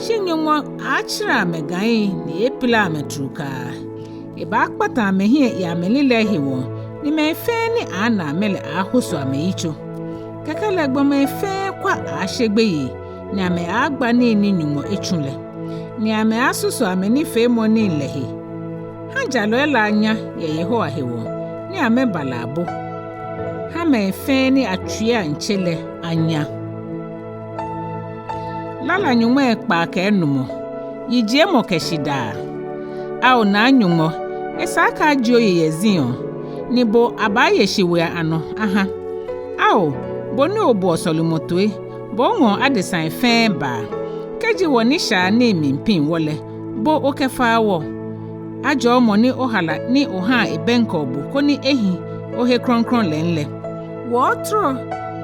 Shi Nyɔŋmɔ aaatsirɛ amɛgãai, ni eeepila amɛ trukaa. Ebaakpata amɛhiɛ yɛ amɛlilɛi hewɔ, ni mɛi fɛɛ ni aaana amɛ lɛ aaahoso amɛyitso. Kɛkɛ lɛ gbɔmɛi fɛɛ kwa aaashe gbeyei, ni amɛaagba nii ni Nyɔŋmɔ etsu lɛ, ni amɛaasusu amɛnifeemɔ nii lɛ he. Ha jalɔi lɛ anya yɛ Yehowa hewɔ, ni amɛba lɛ abo. Ha mɛi fɛɛ ni atswiaa ntse lɛ anya. Lala nyɔŋmai ekpaa kɛ enumɔ. Yijiemɔ kɛ shidaa. Ao Naa Nyɔŋmɔ, esa akɛ ajie oyi yɛ Zion, ni bo abaaye shiwoi anɔ aha. Ao, bo ni oboɔ sɔlemɔ toi, bo oŋɔɔ adesai fɛɛ baa. Kɛji wɔnishaianii miipiŋ wɔ lɛ, bo okɛfaa wɔ. Ajɔɔ mɔ ni ohala ni ohaa ebɛŋkɛɔ bo koni ehi ohe krɔŋkrɔŋ lɛŋ lɛ. Wɔɔtɔrɔ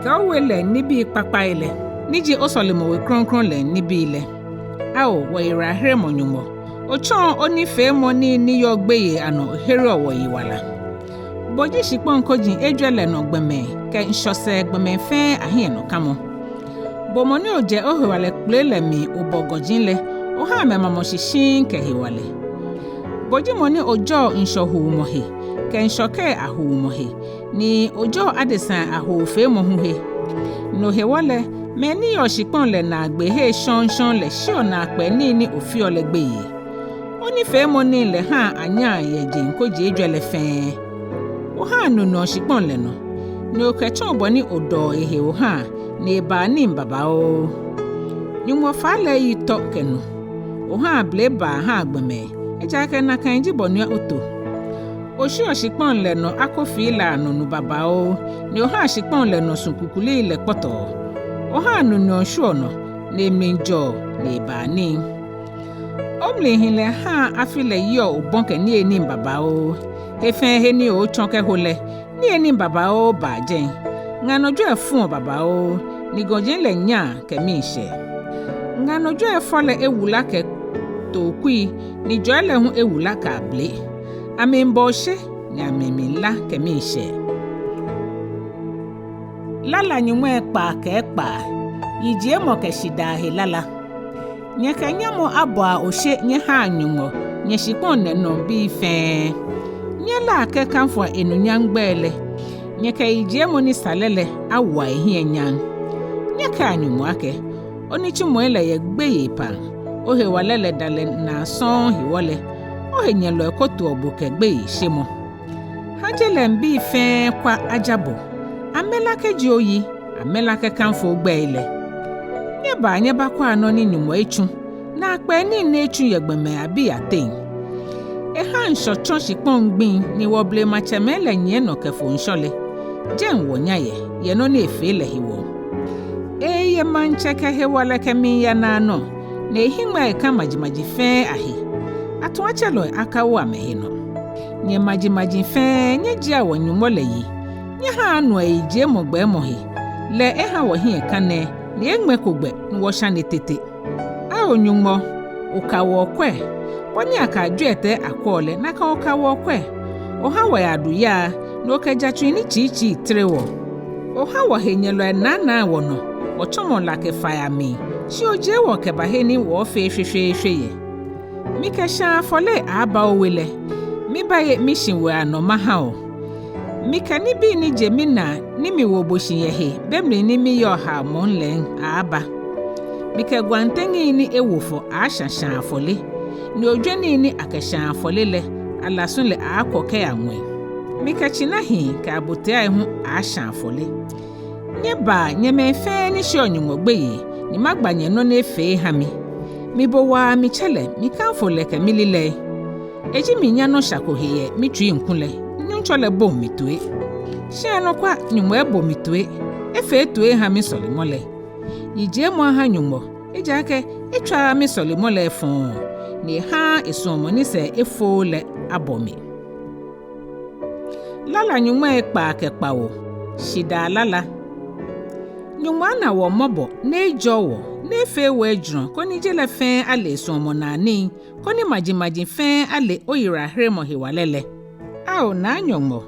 kɛ owe lɛŋ nibii kpakpai lɛ, ni ji osɔlemɔwe krɔŋkrɔŋ lɛŋ nibii lɛ. Ao, wɔyiwalaheremɔ Nyɔŋmɔ, otsɔɔ onifeemɔ nii ni yɔɔ gbeyei anɔ ohereɔ wɔyiwala. Bo ji shikpɔŋ koji ejwɛ lɛ nɔ gbɔmɛi kɛ ŋshɔ sɛɛ gbɔmɛi fɛɛ ahiɛnɔkamɔ. Bo mɔ ni ojɛ ohewalɛ kpele lɛ mli obɔ gɔji lɛ, ohaa amɛmamɔ shi shiŋŋ kɛ hewalɛ. Bo ji mɔ ni ojɔɔ ŋshɔ huumɔ he kɛ ŋshɔkei ahuumɔ he, ni ojɔɔ adesai ahoofeemɔ hu he. No hewɔ lɛ, mɛi ni yɔɔ shikpɔŋ lɛ naagbeehei shɔŋŋshɔŋŋ lɛ sheɔ naakpɛɛ nii ni ofeɔ lɛ gbeyei. Onifeemɔ nii lɛ haa anyaa yɛ jeŋ koji ejwɛ lɛ fɛɛ. Ohaa nu nɛɔ shikpɔŋ lɛ nɔ, ni okɛtsɔɔ bɔ ni odɔɔ ehe ohaa, ni ebaa nii babaoo. Nyɔŋmɔ faa lɛ eyi tɔ kɛ nu. Ohaa abele baa haa gbɔmɛi, ejaakɛ nakai ji bɔ ni oto. Oshiɔ shikpɔŋ lɛ nɔ akofii lɛ anɔ nu babaoo, ni ohaa shikpɔŋ lɛ nɔ su kukulii lɛ kpɔtɔɔ. Ohaa nu nɛɔ shwieɔ nɔ, ni emli jɔɔ, ni ebaa nii. Omlihilɛ haa afi lɛ yiɔ obɔ kɛ niyenii babaoo. He fɛɛ he ni otsɔ kɛho lɛ, niyenii babaoo baa jɛi. Ŋa nɔ jwɛi fuɔ babaoo, ni gɔji lɛ nyaa kɛ miishɛɛ. Ŋa nɔ jwɛi fɔ lɛ ewula kɛ tookui, ni jɔi lɛ hu ewula kɛ abele. Amɛmiibɔ oshe, ni amɛmiila kɛ miishɛɛ. Lala nyɔŋmai ekpaa kɛ ekpaa. Yijiemɔ kɛ shidaa he lala. Nyɛkɛ nyamɔ abɔa oshe nyɛhaa Nyɔŋmɔ, nyɛ shikpɔŋ nɛɛ nɔ bii fɛɛ. Nyɛlaa kɛkafoa enunyam gbɛi lɛ. Nyɛkɛ yijiemɔ ni sa lɛ lɛ awoa ehiɛ nyam. Nyɛkɛa Nyɔŋmɔ akɛ, onitsumɔi lɛ yɛ gbeyei pam, ohewalɛ lɛ dalɛ naa sɔŋŋ hewɔ lɛ, ohenyɛlɔi kotoɔ bo kɛ gbeyeishemɔ. Ha je lɛŋ bii fɛɛ kwa aja bo, amɛla kɛjie oyi, amɛla kɛkafo ogbɛi lɛ. Nyɛbaa nyɛbakwɛa nɔ ni Nyɔŋmɔ etsu, naakpɛɛ nii ni etsu yɛ gbɔmɛi abii ateŋ. Eha ŋshɔ tsɔ shikpɔŋ gbiŋ ni wɔ blematsɛmɛi lɛ nyiɛ nɔ kɛfo ŋshɔ lɛ. Jɛi wɔnya yɛ, yɛ nɔ ni efee lɛ hewɔ. Eye maŋtsɛ kɛ hewalɛ kɛmiiya naanɔ, ni ehiŋmɛii ka majimaji fɛɛ ahe. Atuatselɔi akawo amɛhe nɔ. Nyɛ majimaji fɛɛ, nyɛjiea wɔ-Nyɔŋmɔ lɛ yi. Nyɛhaa anuɔ eyijiemɔ gbɛɛmɔ he. Lɛ eha wɔhiɛ kane, ni eŋmɛko gbɛ ni wɔshane tete. Ao Nyɔŋmɔ, oka wɔ okwɛ, bɔ ni akɛ ajwiɛtɛi akwɛɔ lɛ, nakai oka wɔ okwɛ. Oha wɔyadu yaa, ni okɛ jatsui ni tsiitsii tere wɔ. Oha wɔhenyɛlɔi naanaa wɔnɔ, wɔtsɔmɔ la kɛ fai amli, shi ojie wɔ kɛba he ni wɔɔfee shweshweeshwe yɛ. Mikɛ shaa afɔle aaaba owe lɛ, mibaaye mishiwoi anɔ maha o. Mikɛ nibii ni je minaa ni miwo bo shi yɛ he, be mli ni miyɔɔ haomɔ lɛ aaaba. Mikɛ gwantɛŋi ni ewo fɔ aaasha shaa afɔle, ni ojwɛni ni akɛ shaa afɔle lɛ alasu lɛ aaakɔ kɛya ŋwɛi. Mikɛ tsinahii kɛ abotiai hu aaasha afɔle. Nyɛbaa, nyɛ mɛi fɛɛ ni sheɔ Nyɔŋmɔ gbeyei, ni magba nyɛ nɔ ni efee eha mi. Mibo waa mitsɛ lɛ, mikafo lɛ kɛ mililɛi. Eji minya nɔ sha ko he yɛ mitsui ŋkulɛ, Nuŋtsɔ lɛ boŋ mi toi. Shi anɔkwa Nyɔŋmɔ ebo mi toi, efee toi eha misɔlemɔ lɛ. Yijiemɔ aha Nyɔŋmɔ, ejaakɛ etswaaa misɔlemɔ lɛ efɔŋ, ni ehaaa esuɔmɔ ni sɛɛ efooo lɛ abɔ mi. Lala nyɔŋmai ekpaa kɛ kpawo. Shidaa lala. Nyɔŋmɔ ana wɔ mɔbɔ, ni ejɔɔ wɔ, ni efee wɔ ejurɔ, koni je lɛ fɛɛ ale esuɔmɔnaa nii, koni majimaji fɛɛ ale oyiwalaheremɔ hewalɛ lɛ. Ao Naa Nyɔŋmɔ,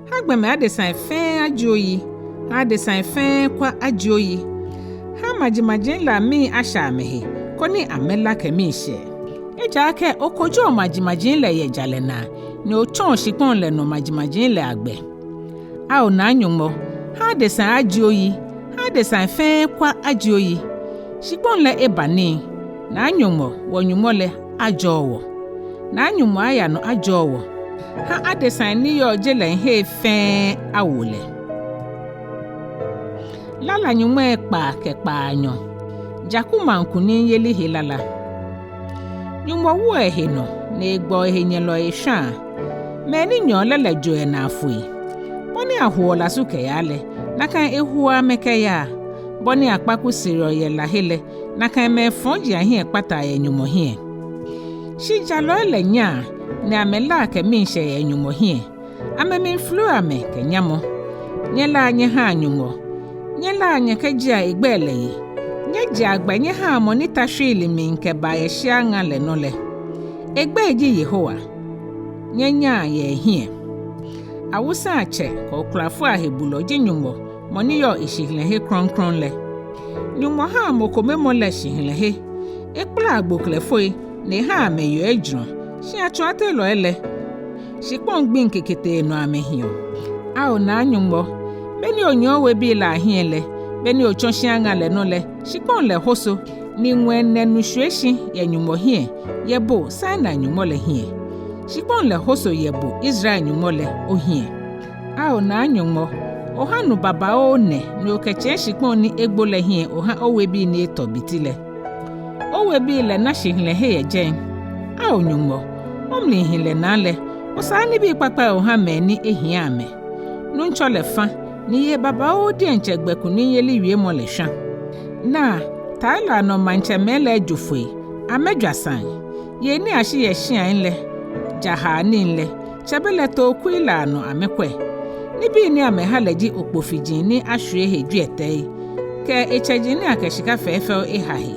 ha gbɔmɛi adesai fɛɛ ajie oyi, ha adesai fɛɛ kwa ajie oyi. Ha majimaji lɛ amii ashɛ amɛhe, koni amɛla kɛ miishɛɛ. Ejaakɛ okojoɔ majimaji lɛ yɛ jalɛ naa, ni otsɔɔ shikpɔŋ lɛ nɔ majimaji lɛ agbɛ. Ao Naa Nyɔŋmɔ, ha adesai ajie oyi, ha adesai fɛɛ kwa ajie oyi. Shikpɔŋ lɛ eba nii, Naa Nyɔŋmɔ, wɔ Nyɔŋmɔ lɛ, ajɔɔ wɔ. Naa Nyɔŋmɔ aya nɔ ajɔɔ wɔ. Ha adesai ni yɔɔ je lɛŋ hei fɛɛ awo lɛ. Lala nyɔŋmai ekpaa kɛ kpaanyɔ. Jaku maŋ kunimyeli he lala. Nyɔŋmɔ woɔ ehe nɔ, ni egbɛɔ ehenyɛlɔi eshwaa. Mɛi ni nyɛɔ lɛ lɛ joɔ enaa foi. Bɔ ni ahoɔ lasu kɛyaa lɛ, nakai ehoɔ amɛ kɛyaa. Bɔ ni akpaku sereɔ yɛ la he lɛ, nakai mɛi fɔji ahiɛ kpataa yɛ Nyɔŋmɔ hiɛ. Shi jalɔi lɛ nyaa, ni amɛlaa kɛ miishɛɛ yɛ Nyɔŋmɔ hiɛ. Amɛmli filiɔ amɛ kɛ nyamɔ. Nyɛlaa nyɛhaa Nyɔŋmɔ. Nyɛlaa nyɛkɛjiea egbɛi lɛ yi. Nyɛjea gbɛ nyɛhaa mɔ ni ta shwiili mli kɛbaa yɛ shia ŋa lɛ nɔ lɛ. Egbɛi ji Yehowa. Nyɛnyaa yɛ ehiɛ. Awusai atsɛ kɛ okulafoi ahebulɔ ji Nyɔŋmɔ, mɔ ni yɔɔ eshihilɛhe krɔŋkrɔŋ lɛ. Nyɔŋmɔ haa mɔ kome mɔ lɛ shihilɛhe. Ekpalaa gboklɛfoi, ni ehaa amɛyeɔ ejurɔ, shi atsɔateelɔi lɛ, shikpɔŋ gbiŋ keketee nɔ amɛhiɔ. Ao Naa Nyɔŋmɔ, be ni onyɛ owebii lɛ ahiɛ lɛ, be ni otsɔ shia ŋa lɛ nɔ lɛ, shikpɔŋ lɛ hoso, ni ŋwɛi nɛ nu shwie shi yɛ Nyɔŋmɔ hiɛ, yɛ bo Sinai Nyɔŋmɔ lɛ hiɛ. Shikpɔŋ lɛ hoso yɛ bo Israel Nyɔŋmɔ lɛ ohiɛ. Ao Naa Nyɔŋmɔ, oha nu babaoo nɛ, ni okɛtsɛ̃ shikpɔŋ ni egbo lɛ hiɛ oha owebii ni etɔ biti lɛ. Owebii lɛ na shihilɛhe yɛ jɛi. Ao Nyɔŋmɔ, omlihilɛ naa lɛ, osaa nibii kpakpai oha mɛi ni ehiɛ amɛ. Nuŋtsɔ lɛ fa, ni yei babaoo diɛŋtsɛ gbɛ kunimyeli wiemɔ lɛ shwã. Naa, tai lɛ anɔ maŋtsɛmɛi lɛ ejo foi, amɛjwa saŋ. Yei ni ashi yɛ shiai lɛ, jahaanii lɛ, tsɛbelɛ tookui lɛ anɔ amɛkwɛ. Nibii ni amɛha lɛ ji okpo fiji ni ashwie he jwiɛtɛi, kɛ etsɛji ni akɛ shika fɛfɛo eha he.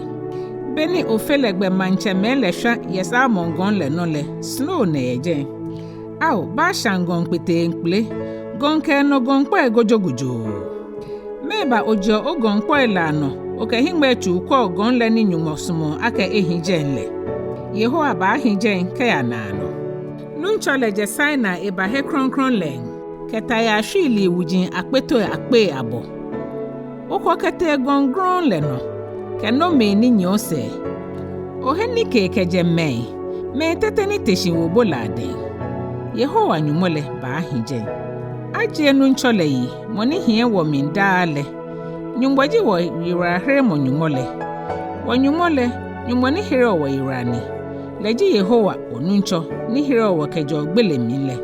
Be ni Ofe lɛ gbɛ maŋtsɛmɛi lɛ shwã yɛ Salmon gɔŋ lɛ nɔ lɛ, snow nɛ yɛ jɛi. Ao, Bashan gɔŋ kpeteŋkpele, gɔŋ kɛ enɔ gɔŋkpɔi gojogojoo. Mɛɛba ojeɔ ogɔŋkpɔi lɛ anɔ, okɛ hiŋmɛitsuu kwɛɔ gɔŋ lɛ ni Nyɔŋmɔ sumɔɔ akɛ ehi jɛi lɛ? Yehowa baahi jɛi kɛya naanɔ. Nuŋtsɔ lɛ jɛ Sinai eba he krɔŋkrɔŋ lɛŋ, kɛ tayaa shwiili wuji akpetoi akpei abɔ. Okwɔ kɛtee gɔŋ grɔŋŋ lɛ nɔ, kɛ nomii ni nyiɛ osɛɛ. Ohe nikee kɛjɛ mɛi, mɛi tete ni te shi wo bo lɛ adɛŋ. Yehowa Nyɔŋmɔ lɛ baahi jɛi. Ajie Nuŋtsɔ lɛ yi, mɔ ni hiɛ wɔmli daa lɛ. Nyɔŋmɔ ji wɔyiwalaheremɔ Nyɔŋmɔ lɛ. Wɔ-Nyɔŋmɔ lɛ, Nyɔŋmɔ ni hereɔ wɔyiwala ni. Lɛ ji Yehowa wɔ-Nuŋtsɔ ni hereɔ wɔ kɛjɛɔ gbele mli lɛ.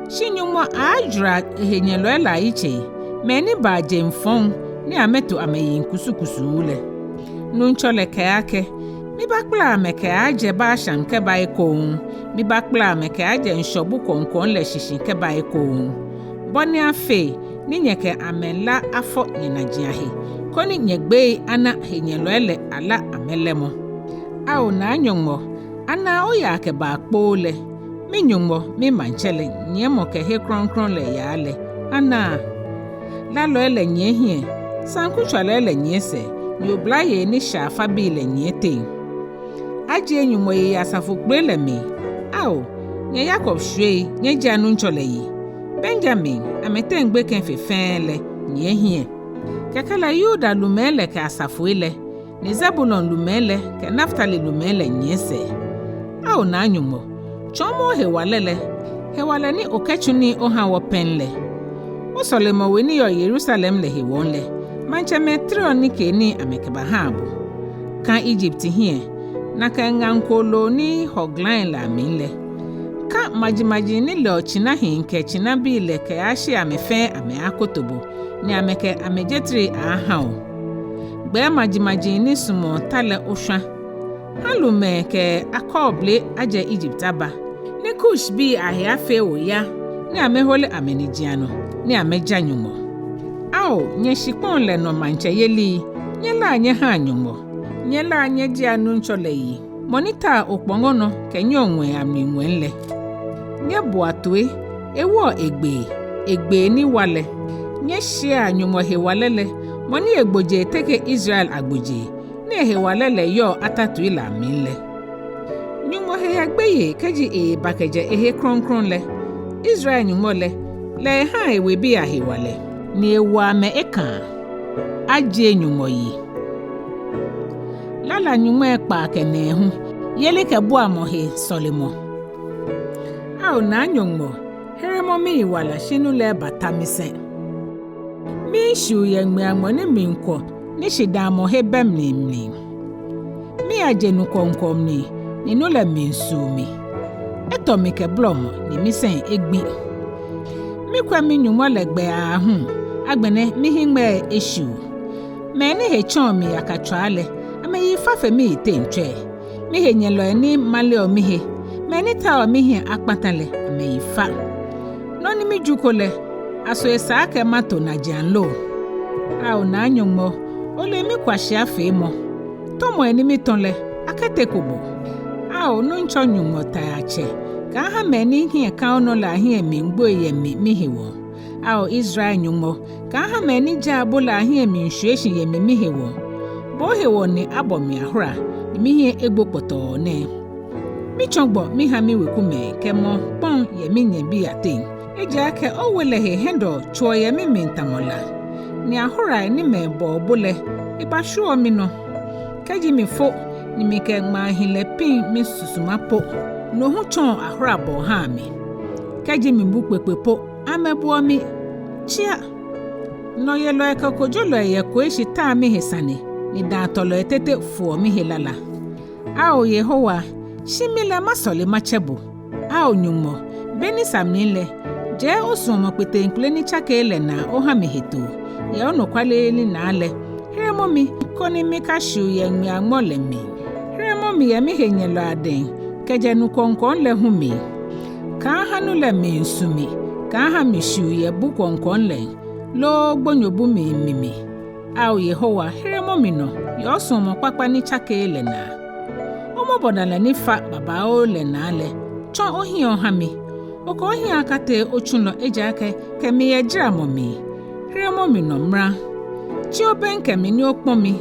Shi Nyɔŋmɔ aaajwara ehenyɛlɔi lɛ ayitsei, mɛi ni baa jeŋ fɔŋ ni amɛto amɛyiŋ kusukusuu lɛ. Nuŋtsɔ lɛ kɛɛ akɛ, mibakpala amɛ kɛaajɛ Bashan kɛba ekoŋŋ, mibakpala amɛ kɛaajɛ ŋshɔ bu kwɔŋkwɔŋ lɛ shishi kɛba ekoŋŋ. Bɔ ni afee ni nyɛkɛ amɛlá afɔ nyɛnaji ahe, koni nyɛgbei ana henyɛlɔi lɛ alá amɛlɛmɔ. Ao Naa Nyɔŋmɔ, ana oyaa kɛbaa kpoo lɛ, mi-Nyɔŋmɔ, mi-Maŋtsɛ lɛ, nyiɛmɔ kɛ he krɔŋkrɔŋ lɛ yaa lɛ, ana. Lalɔi lɛ nyiɛ hiɛ, saŋkutswalɔi lɛ nyiɛ sɛɛ, ni oblayei ni shaa fabii lɛ nyiɛ teŋ. Ajie Nyɔŋmɔ yi yɛ asafo kpele lɛ mli. Ao, nyɛ Yakob shwiei, nyɛjiea Nuŋtsɔ lɛ yi. Benyamin, amɛteŋ gbekɛ fe fɛɛ lɛ, nyiɛ hiɛ. Kɛkɛ lɛ Yuda lumɛi lɛ kɛ asafoi lɛ, ni Zebulon lumɛi lɛ kɛ Naftali lumɛi lɛ nyiɛ sɛɛ. Ao Naa Nyɔŋmɔ, tsɔɔmɔ ohewalɛ lɛ, hewalɛ ni okɛtsu nii oha wɔ pɛŋ lɛ. Osɔlemɔwe ni yɔɔ Yerusalem lɛ hewɔ lɛ, maŋtsɛmɛi tereɔ nikeenii amɛkɛbahaa bo. Ka Egypt hiɛ, nakai ŋaŋ kooloo ni hɔ glai lɛ amli lɛ. Ka majimaji ni lɛɔ tsinahii kɛ tsinabii lɛ kɛyashi amɛ fɛɛ amɛakoto bo, ni amɛkɛ amɛjetri aha o. Gbɛɛ majimaji ni sumɔɔ ta lɛ oshwa. Ha lumɛi kɛ akɔɔble ajɛ Egypt aba, ni Kushbii ahe afee oya, ni amɛhole amɛnijiaŋ nɔ, ni amɛja Nyɔŋmɔ. Ao, nyɛ shikpɔŋ lɛ nɔ maŋtsɛyelii, nyɛlaa nyɛhaa Nyɔŋmɔ. Nyɛlaa nyɛjiea Nuŋtsɔ lɛ yi, mɔ ni taa okpɔŋɔ nɔ kɛnyiɛɔ ŋwɛi amli ŋwɛi lɛ. Nyɛboa toi, ewoɔ egbee, egbee ni wa lɛ. Nyɛshiɛa Nyɔŋmɔ hewalɛ lɛ, mɔ ni egbojee teke Israel agbojee, ni ehewalɛ lɛ yɔɔ atatui lɛ amli lɛ. Nyɔŋmɔ he yɛ gbeyei kɛji eeba kɛjɛ ehe krɔŋkrɔŋ lɛ. Israel Nyɔŋmɔ lɛ, lɛ ehaa ewebii ahewalɛ, ni ewoɔ amɛ ekãa. Ajie Nyɔŋmɔ yi. Lala nyɔŋmai ekpaa kɛ nɛɛhu. Yelikɛbuamɔ he sɔlemɔ. Ao Naa Nyɔŋmɔ, heremɔ miyiwala shi nu lɛ ebata misɛŋ. Miishiu yɛ ŋmiaŋmɔ ni miikwɔ ni shidaamɔhe bɛ mli mli. Miyaje nu kwɔŋkwɔŋ mli, ni nu lɛ miisuu mi. Etɔ mi kɛ bolɔmɔ, ni misɛŋ egbi. Mikwɛ mi-Nyɔŋmɔ lɛ gbɛ aahu, agbɛnɛ mihiŋmɛi eshiu. Mɛi ni hetsɔ̃ɔ mi yakatswaa lɛ, amɛyi fa fe miyiteŋ tswɛɛ. Mihenyɛlɔi ni maleɔ mihe, mɛi ni taoɔ mihiɛ akpata lɛ, amɛyi fa. Nɔ ni mijuko lɛ, aso esa akɛ mato najiaŋ lo? Ao Naa Nyɔŋmɔ, ole mikwashiafeemɔ. Tɔmɔi ni mitɔ̃ lɛ, akɛteko bo. Ao Nuŋtsɔ Nyɔŋmɔ Taiatsɛ, kaaha mɛi ni hiɛ kã onɔ lɛ ahiɛ miigboi yɛ mi mihewɔ. Ao Israel Nyɔŋmɔ, kaaha mɛi ni jaa bo lɛ ahiɛ miishwie shi yɛ mi mihewɔ. Bo ohewɔ ni abɔ mi ahora, ni mihiɛ egbo kpɔtɔɔ nɛɛ. Mitsɔ gbɔ miha miwekumɛi kɛ mɔ kpɔŋ yɛ minyɛbii ateŋ. Ejaakɛ owe lɛ he hiɛdɔɔ tsoɔ yɛ mimli tamɔ la, ni ahora ni mɛi bɔɔ bo lɛ, ebashwieɔ minɔ. Kɛji mifo ni mikɛ ŋmaahilɛ piŋ misusuma po, no hu tsɔɔ ahorabɔɔ haa mi. Kɛji mibu kpekpe po, amɛbuɔ mi tsia. Nɔyelɔi kɛ kojolɔi yɛ koi shi taa mihe sane, ni daatɔlɔi tete foɔ mihe lala. Ao Yehowa, shi mi lɛ masɔle matsɛ bo. Ao Nyɔŋmɔ, be ni sa mli lɛ, jɛɛ osuɔmɔ kpeteŋkpele ni tsakeee lɛ naa oha mi hetoo, yɛ onɔkwale lɛ naa lɛ, heremɔ mi, koni mikashiu yɛ ŋmiaŋmɔ lɛ mli. Heremɔ mi yɛ mihenyɛlɔi adɛŋ, kɛjɛ nu kwɔŋkwɔŋ lɛ hu mli. Kaaha nu lɛ miisu mi, kaaha mishiu yɛ bu kwɔŋkwɔŋ lɛ, loo gbonyobu miimi mi. Ao Yehowa, heremɔ mi nɔ, yɛ osuɔmɔ kpakpa ni tsakeee lɛ naa. Omɔbɔnalɛ ni fa babaoo lɛ naa lɛ, tsɔ ohiɛ oha mi. Okɛ ohiɛ akatee otsulɔ, ejaakɛ kɛ mi yɛ jaramɔ mli. Heremɔ mi nɔ mra. Tsi obɛŋkɛ mi ni okpɔ mi.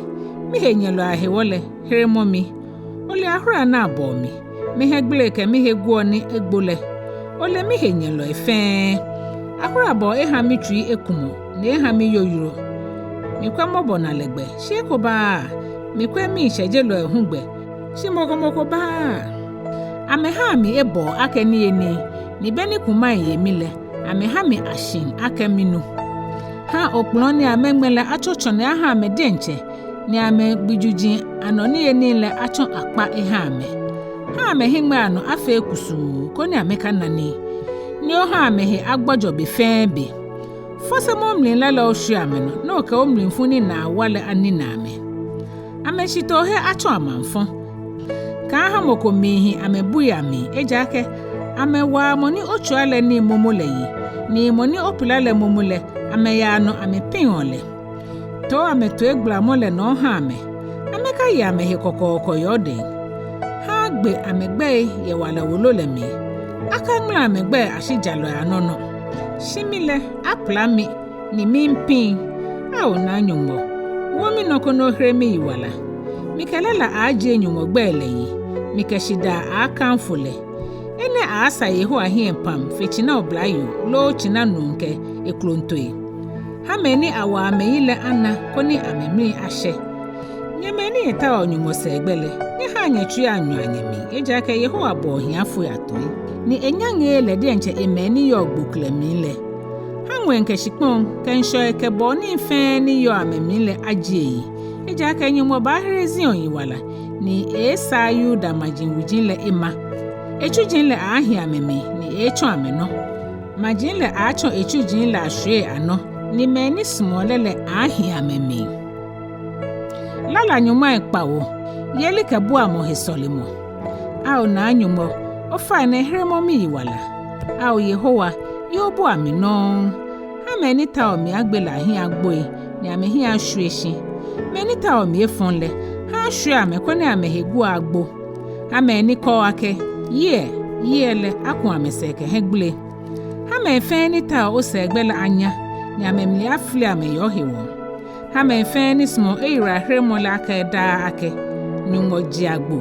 Mihenyɛlɔi ahewɔ lɛ, heremɔ mi. Ole ahora ni abɔɔ mi, mihiɛgbele kɛ mihe guɔ ni egbo lɛ. Ole mihenyɛlɔi fɛɛ. Ahorabɔɔ eha mitsui ekumɔ, ni eha miyoyoro. Mikwɛ mɔbɔnalɛ gbɛ, shi eko baaa. Mikwɛ miishɛjelɔi hu gbɛ, shi mɔ ko mɔ ko baaa. Amɛhaa mi ebɔɔ akɛ niyenii, ni be ni kumai ye mi lɛ, amɛha mi ashiŋ akɛ minu. Ha okplɔ̃ ni amɛŋmɛ lɛ atsɔ tsɔne aha amɛ diɛŋtsɛ, ni amɛgbijuji anɔ niyenii lɛ atsɔ akpa eha amɛ. Ha amɛhiŋmɛii anɔ afee kusuu, koni amɛkana nii, ni oha amɛhe agbɔjɔ be fɛɛ be. Fɔsemɔ omlila lɛ oshwie amɛnɔ, ni okɛ omlifu ni naa wa lɛ anina amɛ. Amɛshitoohe atsɔ amaŋfɔ. Kaaha mɔ ko miihi amɛbuui amli, ejaakɛ amɛwaa mɔ ni otswia lɛ nii momo lɛ yi, ni mɔ ni opila lɛ momo lɛ, amɛyaa nɔ amɛpiŋɔ lɛ. Too amɛtoigbalamɔ lɛ nɔ oha amɛ. Amɛkaye amɛhe kɔkɔɔkɔ yɛ odɛŋ. Ha agbe amɛgbɛi yɛ wala wolo lɛ mli. Akaŋmala amɛgbɛi ashi jalɔi anɔ nɔ. Shi mi lɛ, apila mi, ni miipiŋ. Ao Naa Nyɔŋmɔ, wo minɔ koni ohere miyiwala. Mikɛ lala aaajie Nyɔŋmɔ gbɛi lɛ yi, mikɛ shidaa aaakafo lɛ. Enɛ aaasa Yehowa hiɛ pam fe tsina oblayoo loo tsina nuu kɛ eklontoi. Ha mɛi ni awa amɛyi lɛ ana koni amɛmii ashɛ. Nyɛ mɛi ni nyɛtaoɔ Nyɔŋmɔ sɛɛgbɛ lɛ, nyɛhaa nyɛtsuii anyɔa nyɛmli, ejaakɛ Yehowa bɔɔ ohiafoi atoi, ni enyaŋeee lɛ diɛŋtsɛ emɛi ni yɔɔ gboklɛ mli lɛ. Ha ŋwɛi kɛ shikpɔŋ kɛ ŋshɔi kɛ bɔɔnii fɛɛ ni yɔɔ amɛmli lɛ ajie eyi, ejaakɛ Nyɔŋmɔ baahere Zion yiwala, ni eeesaa Yuda maji wuji lɛ ema. Etsuji lɛ aaahi amɛmli, ni eeetsɔ amɛnɔ. Maji lɛ aaatsɔ etsuji lɛ ashwiei anɔ, ni mɛi ni sumɔɔ lɛ lɛ aaahi amɛmli. Lala nyɔŋmai kpawo, yelikɛbuamɔ he sɔlemɔ. Ao Naa Nyɔŋmɔ, ofainɛ heremɔ miyiwala. Ao Yehowa, ye obua mi nɔŋŋ. Ha mɛi ni taoɔ mi agbe lɛ ahiɛ agboi, ni amɛhiɛ ashwie shi. Mɛi ni taoɔ mi efɔŋ lɛ, ha ashwie amɛ koni amɛhe guɔ agbo. Ha mɛi ni kɛɔ akɛ, yiɛ, yiɛ lɛ aku amɛsɛɛ kɛ hiɛgbele. Ha mɛi fɛɛ ni taoɔ osɛɛgbɛ lɛ anya, ni amɛmli afili amɛ yɛ ohewɔ. Ha mɛi fɛɛ ni sumɔɔ oyiwalaheremɔ lɛ akɛɛ daa akɛ, Nyɔŋmɔ ji agbo.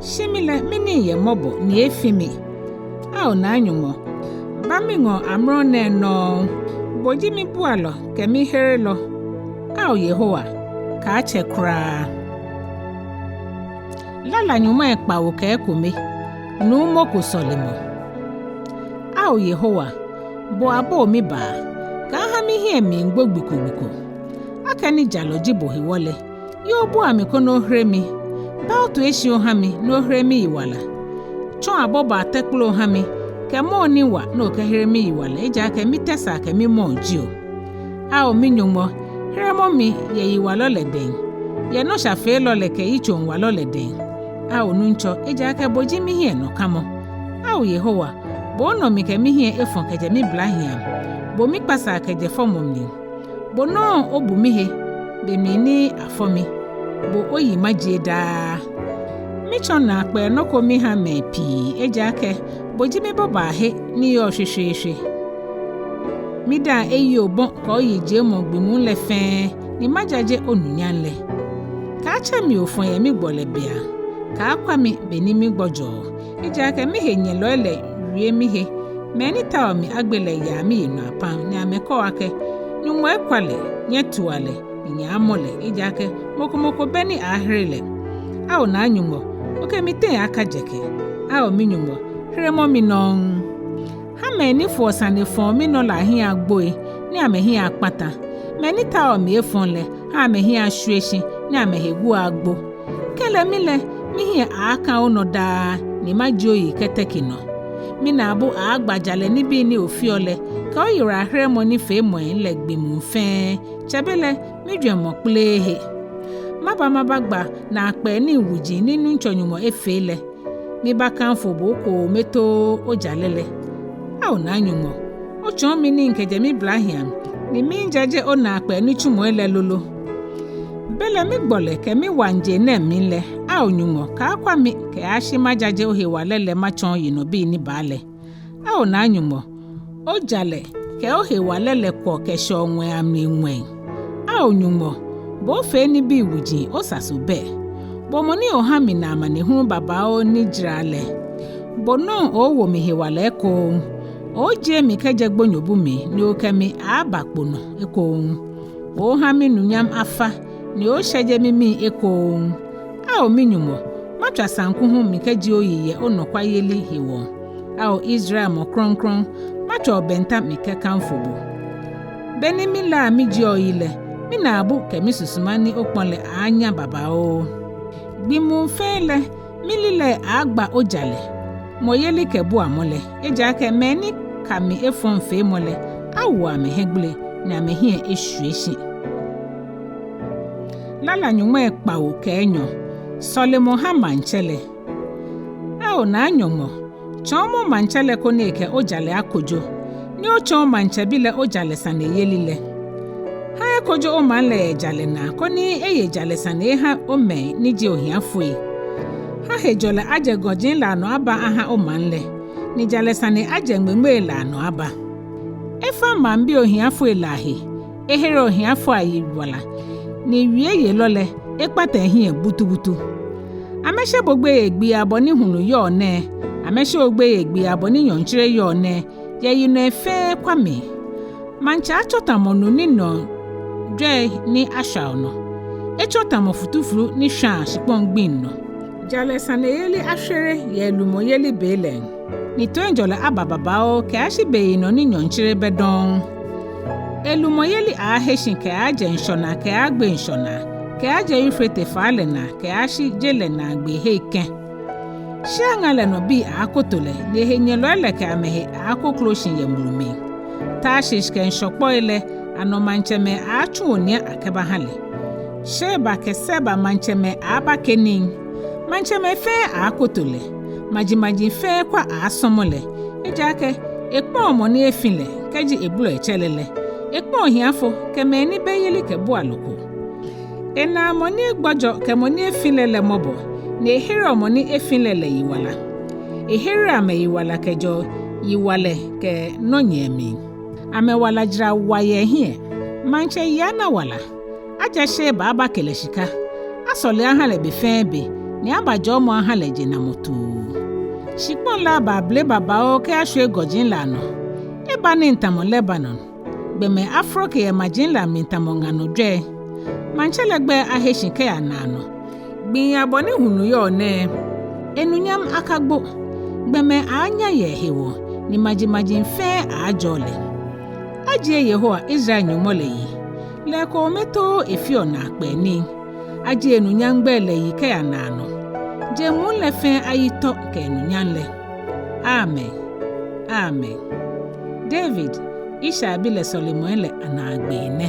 Shi mi lɛ, minii yɛ mɔbɔ, ni efi mi. Ao Naa Nyɔŋmɔ, ba miŋɔɔ amrɔ nɛɛ nɔŋŋ, bo ji mibualɔ kɛ miherelɔ. Ao Yehowa, kaatsɛ kwraa. Lala nyɔŋmai kpawo kɛ ekome. Nuumo ko sɔlemɔ. Ao Yehowa, bo abo mibaa, kaaha mihiɛ miigbo gbi ko gbi ko. Akɛni jalɔ ji bo hewɔ lɛ, ye obua mi koni ohere mi. Ba otoi shi oha mi ni ohere miyiwala. Tsɔ abobaa tɛkplo oha mi, kɛ mɔɔ ni wa ni okɛhere miyiwala, ejaakɛ mitɛsaa kɛ mimɔɔ ji bo. Ao mi-Nyɔŋmɔ, heremɔ mi yɛ yiwalɔ lɛ dɛŋ, yɛ nɔshafeelɔ lɛ kɛ yitsoŋwalɔ lɛ dɛŋ. Ao Nuŋtsɔ, ejaakɛ bo ji mihiɛnɔkamɔ. Ao Yehowa, bo onɔ mikɛ mihiɛ efɔ̃ kɛjɛ miblahiiaŋ, bo mikpasaa kɛjɛ fɔmɔ mli. Bo nɔŋŋ obu mihe be mli ni afɔ mi, bo oyi majie daa. Mitsɔ naakpɛɛ nɔ ko miha mɛi pii, ejaakɛ bo ji mibobaahe ni yɔɔ shweshweeshwe. Midaaŋ eyi obɔ kɛ oyijiemɔ gbi muu lɛ fɛɛ, ni majaje onunyam lɛ. Kaatsɛ mi ofɔ̃ yɛ migbɔlɛ beiaŋ, kaakwa mi beni migbɔjɔɔ, ejaakɛ mihenyɛlɔi lɛ wie mihe, mɛi ni taoɔ mi agbe lɛ yaa miyi nɔ apam ni amɛkɛɔ akɛ, Nyɔŋmɔ ekwa lɛ, nyɛtua lɛ, ni nyɛaamɔ lɛ, ejaakɛ mɔ ko mɔ ko bɛ ni aaahere lɛ. Ao Naa Nyɔŋmɔ, okɛ miteŋ akajɛkɛ. Ao mi-Nyɔŋmɔ, heremɔ mi nɔŋŋ. Ha mɛi ni foɔ sane fɔɔ minɔ lɛ ahiɛ agboi, ni amɛhiɛ akpata. Mɛi ni taoɔ mi efɔŋ lɛ, ha amɛhiɛ ashwie shi, ni amɛhe guɔ agbo. Kɛlɛ mi lɛ, mihiɛ aaaka onɔ daa, ni majie oyi kɛteke nɔ. Minaabu aaagba jalɛ nibii ni ofeɔ lɛ, kɛ oyiwalaheremɔ nifeemɔi lɛ gbi muu fɛɛ, tsɛbelɛ mijwɛŋmɔ kpleee he. Maba mabagba naakpɛɛ nii wuji ni Nuŋtsɔ Nyɔŋmɔ efee lɛ. Mibakanfo bo koome too ojalɛ lɛ. Ao Naa Nyɔŋmɔ, otsɔɔ mi nii kɛjɛ miblahiiaŋ, ni miijaje onaakpɛɛ nitsumɔi lɛ lolo. Belɛ migbɔlɛ kɛ miwaŋjee nɛɛ mli lɛ, ao Nyɔŋmɔ, kaakwa mi kɛyashi majaje ohewalɛ lɛ matsɔɔ yinɔbii ni baa lɛ. Ao Naa Nyɔŋmɔ, ojalɛ kɛ ohewalɛ lɛ kwɔ kɛshɛɔ ŋwɛi amli ŋwɛi. Ao Nyɔŋmɔ, bo ofee nibii wuji, osaso bɛ. Bo mɔ ni oha mina amanehulu babaoo ni jara lɛ. Bo nɔŋŋ ooowo mi hewalɛ ekoŋŋ. Ooojie mi kɛjɛ gbonyobu mli, ni okɛ mi aaaba kpo nɔ ekoŋŋ. Ooha minunyam afa, ni ooshɛje mimii ekoŋŋ. Ao mi-Nyɔŋmɔ, matswa saŋku hu mikɛjie oyi yɛ onɔkwayeli hewɔ. Ao Israel Mɔ Krɔŋkrɔŋ, matswa obɛnta mikɛkanfo bo. Beni milaa mijieɔ oyi lɛ, minaabu kɛ misusuma ni okpɔ lɛ aaanya babaoo. Gbi muu fɛɛ lɛ, mililɛi aaagba ojalɛ, mɔyeli kɛ buamɔ lɛ, ejaakɛ mɛi ni ka mi efɔŋfeemɔ lɛ, awo amɛ hiɛgbele, ni amɛhiɛ eshwie shi. Lala nyɔŋmai kpawo kɛ enyɔ. Sɔlemɔ ha maŋtsɛ lɛ. Ao Naa Nyɔŋmɔ, tsɔɔmɔ maŋtsɛ lɛ koni ekɛ ojalɛ akojo, ni otsɔɔ maŋtsɛbi lɛ ojalɛ saneyeli lɛ. Ha ekojo omaŋ lɛ yɛ jalɛ naa, koni eye jalɛ sane eha omɛi ni ji ohiafoi. Ha hejɔlɛ ajɛ gɔji lɛ anɔ aba aha omaŋ lɛ, ni jalɛ sane ajɛ ŋmeŋmei lɛ anɔ aba. Efa maŋbii ohiafoi lɛ ahe, ehere ohiafoi ayiwala, ni wieyelɔ lɛ, ekpata ehiɛ butubutu. Amɛshe bo gbeyei gbii abɔ ni hulu yɔɔ nɛɛ, amɛshe bo gbeyei gbii abɔ ni nyɔɔŋtsere yɔɔ nɛɛ, yɛ yinɔi fɛɛ kwa mli. Maŋtsɛ atsɔ tamɔ nu ni nɔɔ jwɛi ni ashwaa nɔ. Etsɔ tamɔ futuflu ni shwaa shikpɔŋ gbiŋ nɔ. Jalɛ saneyeli ashwere yɛ lumɔyeli be lɛ. Ni toiŋjɔlɛ aba babaoo kɛyashi beyinɔ ni nyɔɔŋtsere bɛ dɔŋŋ. Elumɔyeli aaahe shi kɛaajɛ ŋshɔ naa kɛaagbe ŋshɔ naa, kɛaajɛ Eufrate faa lɛ naa kɛyashi je lɛ naagbeehei kɛ̃. Shia ŋa lɛ nɔ bii aaakoto lɛ, ni ehenyɛlɔi lɛ kɛ amɛhe aaakoklo shi yɛ mulu mli. Tarshish kɛ ŋshɔkpɔi lɛ anɔ maŋtsɛmɛi aaatsu onia akɛbaha lɛ. Sheba kɛ Seba maŋtsɛmɛi aaabake nii. Maŋtsɛmɛi fɛɛ aaakoto lɛ. Majimaji fɛɛ kwa aaasɔmɔ lɛ. Ejaakɛ ekpɔɔ mɔ ni efi lɛ, kɛji ebolɔ etsɛ lɛ lɛ. Ekpɔɔ ohiafo kɛ mɛi ni bɛ yelikɛbualɔ ko. Enaa mɔ ni egbɔjɔ kɛ mɔ ni efi lɛ lɛ mɔbɔ, ni ehereɔ mɔ ni efi lɛ lɛ yiwala. Ehereɔ amɛyiwala kɛjɛɔ yiwalɛ kɛ nɔnyɛɛ mli. Amɛwala jara wa yɛ ehiɛ. Maŋtsɛ yi ana wala. Ajɛ Sheba abake lɛ shika. Asɔle aha lɛ be fɛɛ be, ni aba jɔɔmɔ aha lɛ jenamɔ tuu. Shikpɔŋ lɛ aba abele babaoo kɛyashwie gɔji lɛ anɔ. Eba nii tamɔ Lebanon. Gbɔmɛi afrɔke yɛ maji lɛ amli tamɔ ŋa nɔ jwɛi. Maŋtsɛ lɛ gbɛi ahe shi kɛya naanɔ. Gbii abɔ ni hulu yɔɔ nɛɛ, enunyam akagbo. Gbɔmɛi aaanya yɛ ehewɔ, ni majimaji fɛɛ aaajɔɔ lɛ. Ajie Yehowa, Israel Nyɔŋmɔ lɛ, yi, lɛ ekome too efeɔ naakpɛɛ nii. Ajie enunyam gbɛi lɛ yi kɛya naanɔ. Jeŋ muu lɛ fɛɛ ayi tɔ kɛ enunyam lɛ. Amen. Amen. David, Yishai bi lɛ, sɔlemɔi lɛ anaagbee nɛ.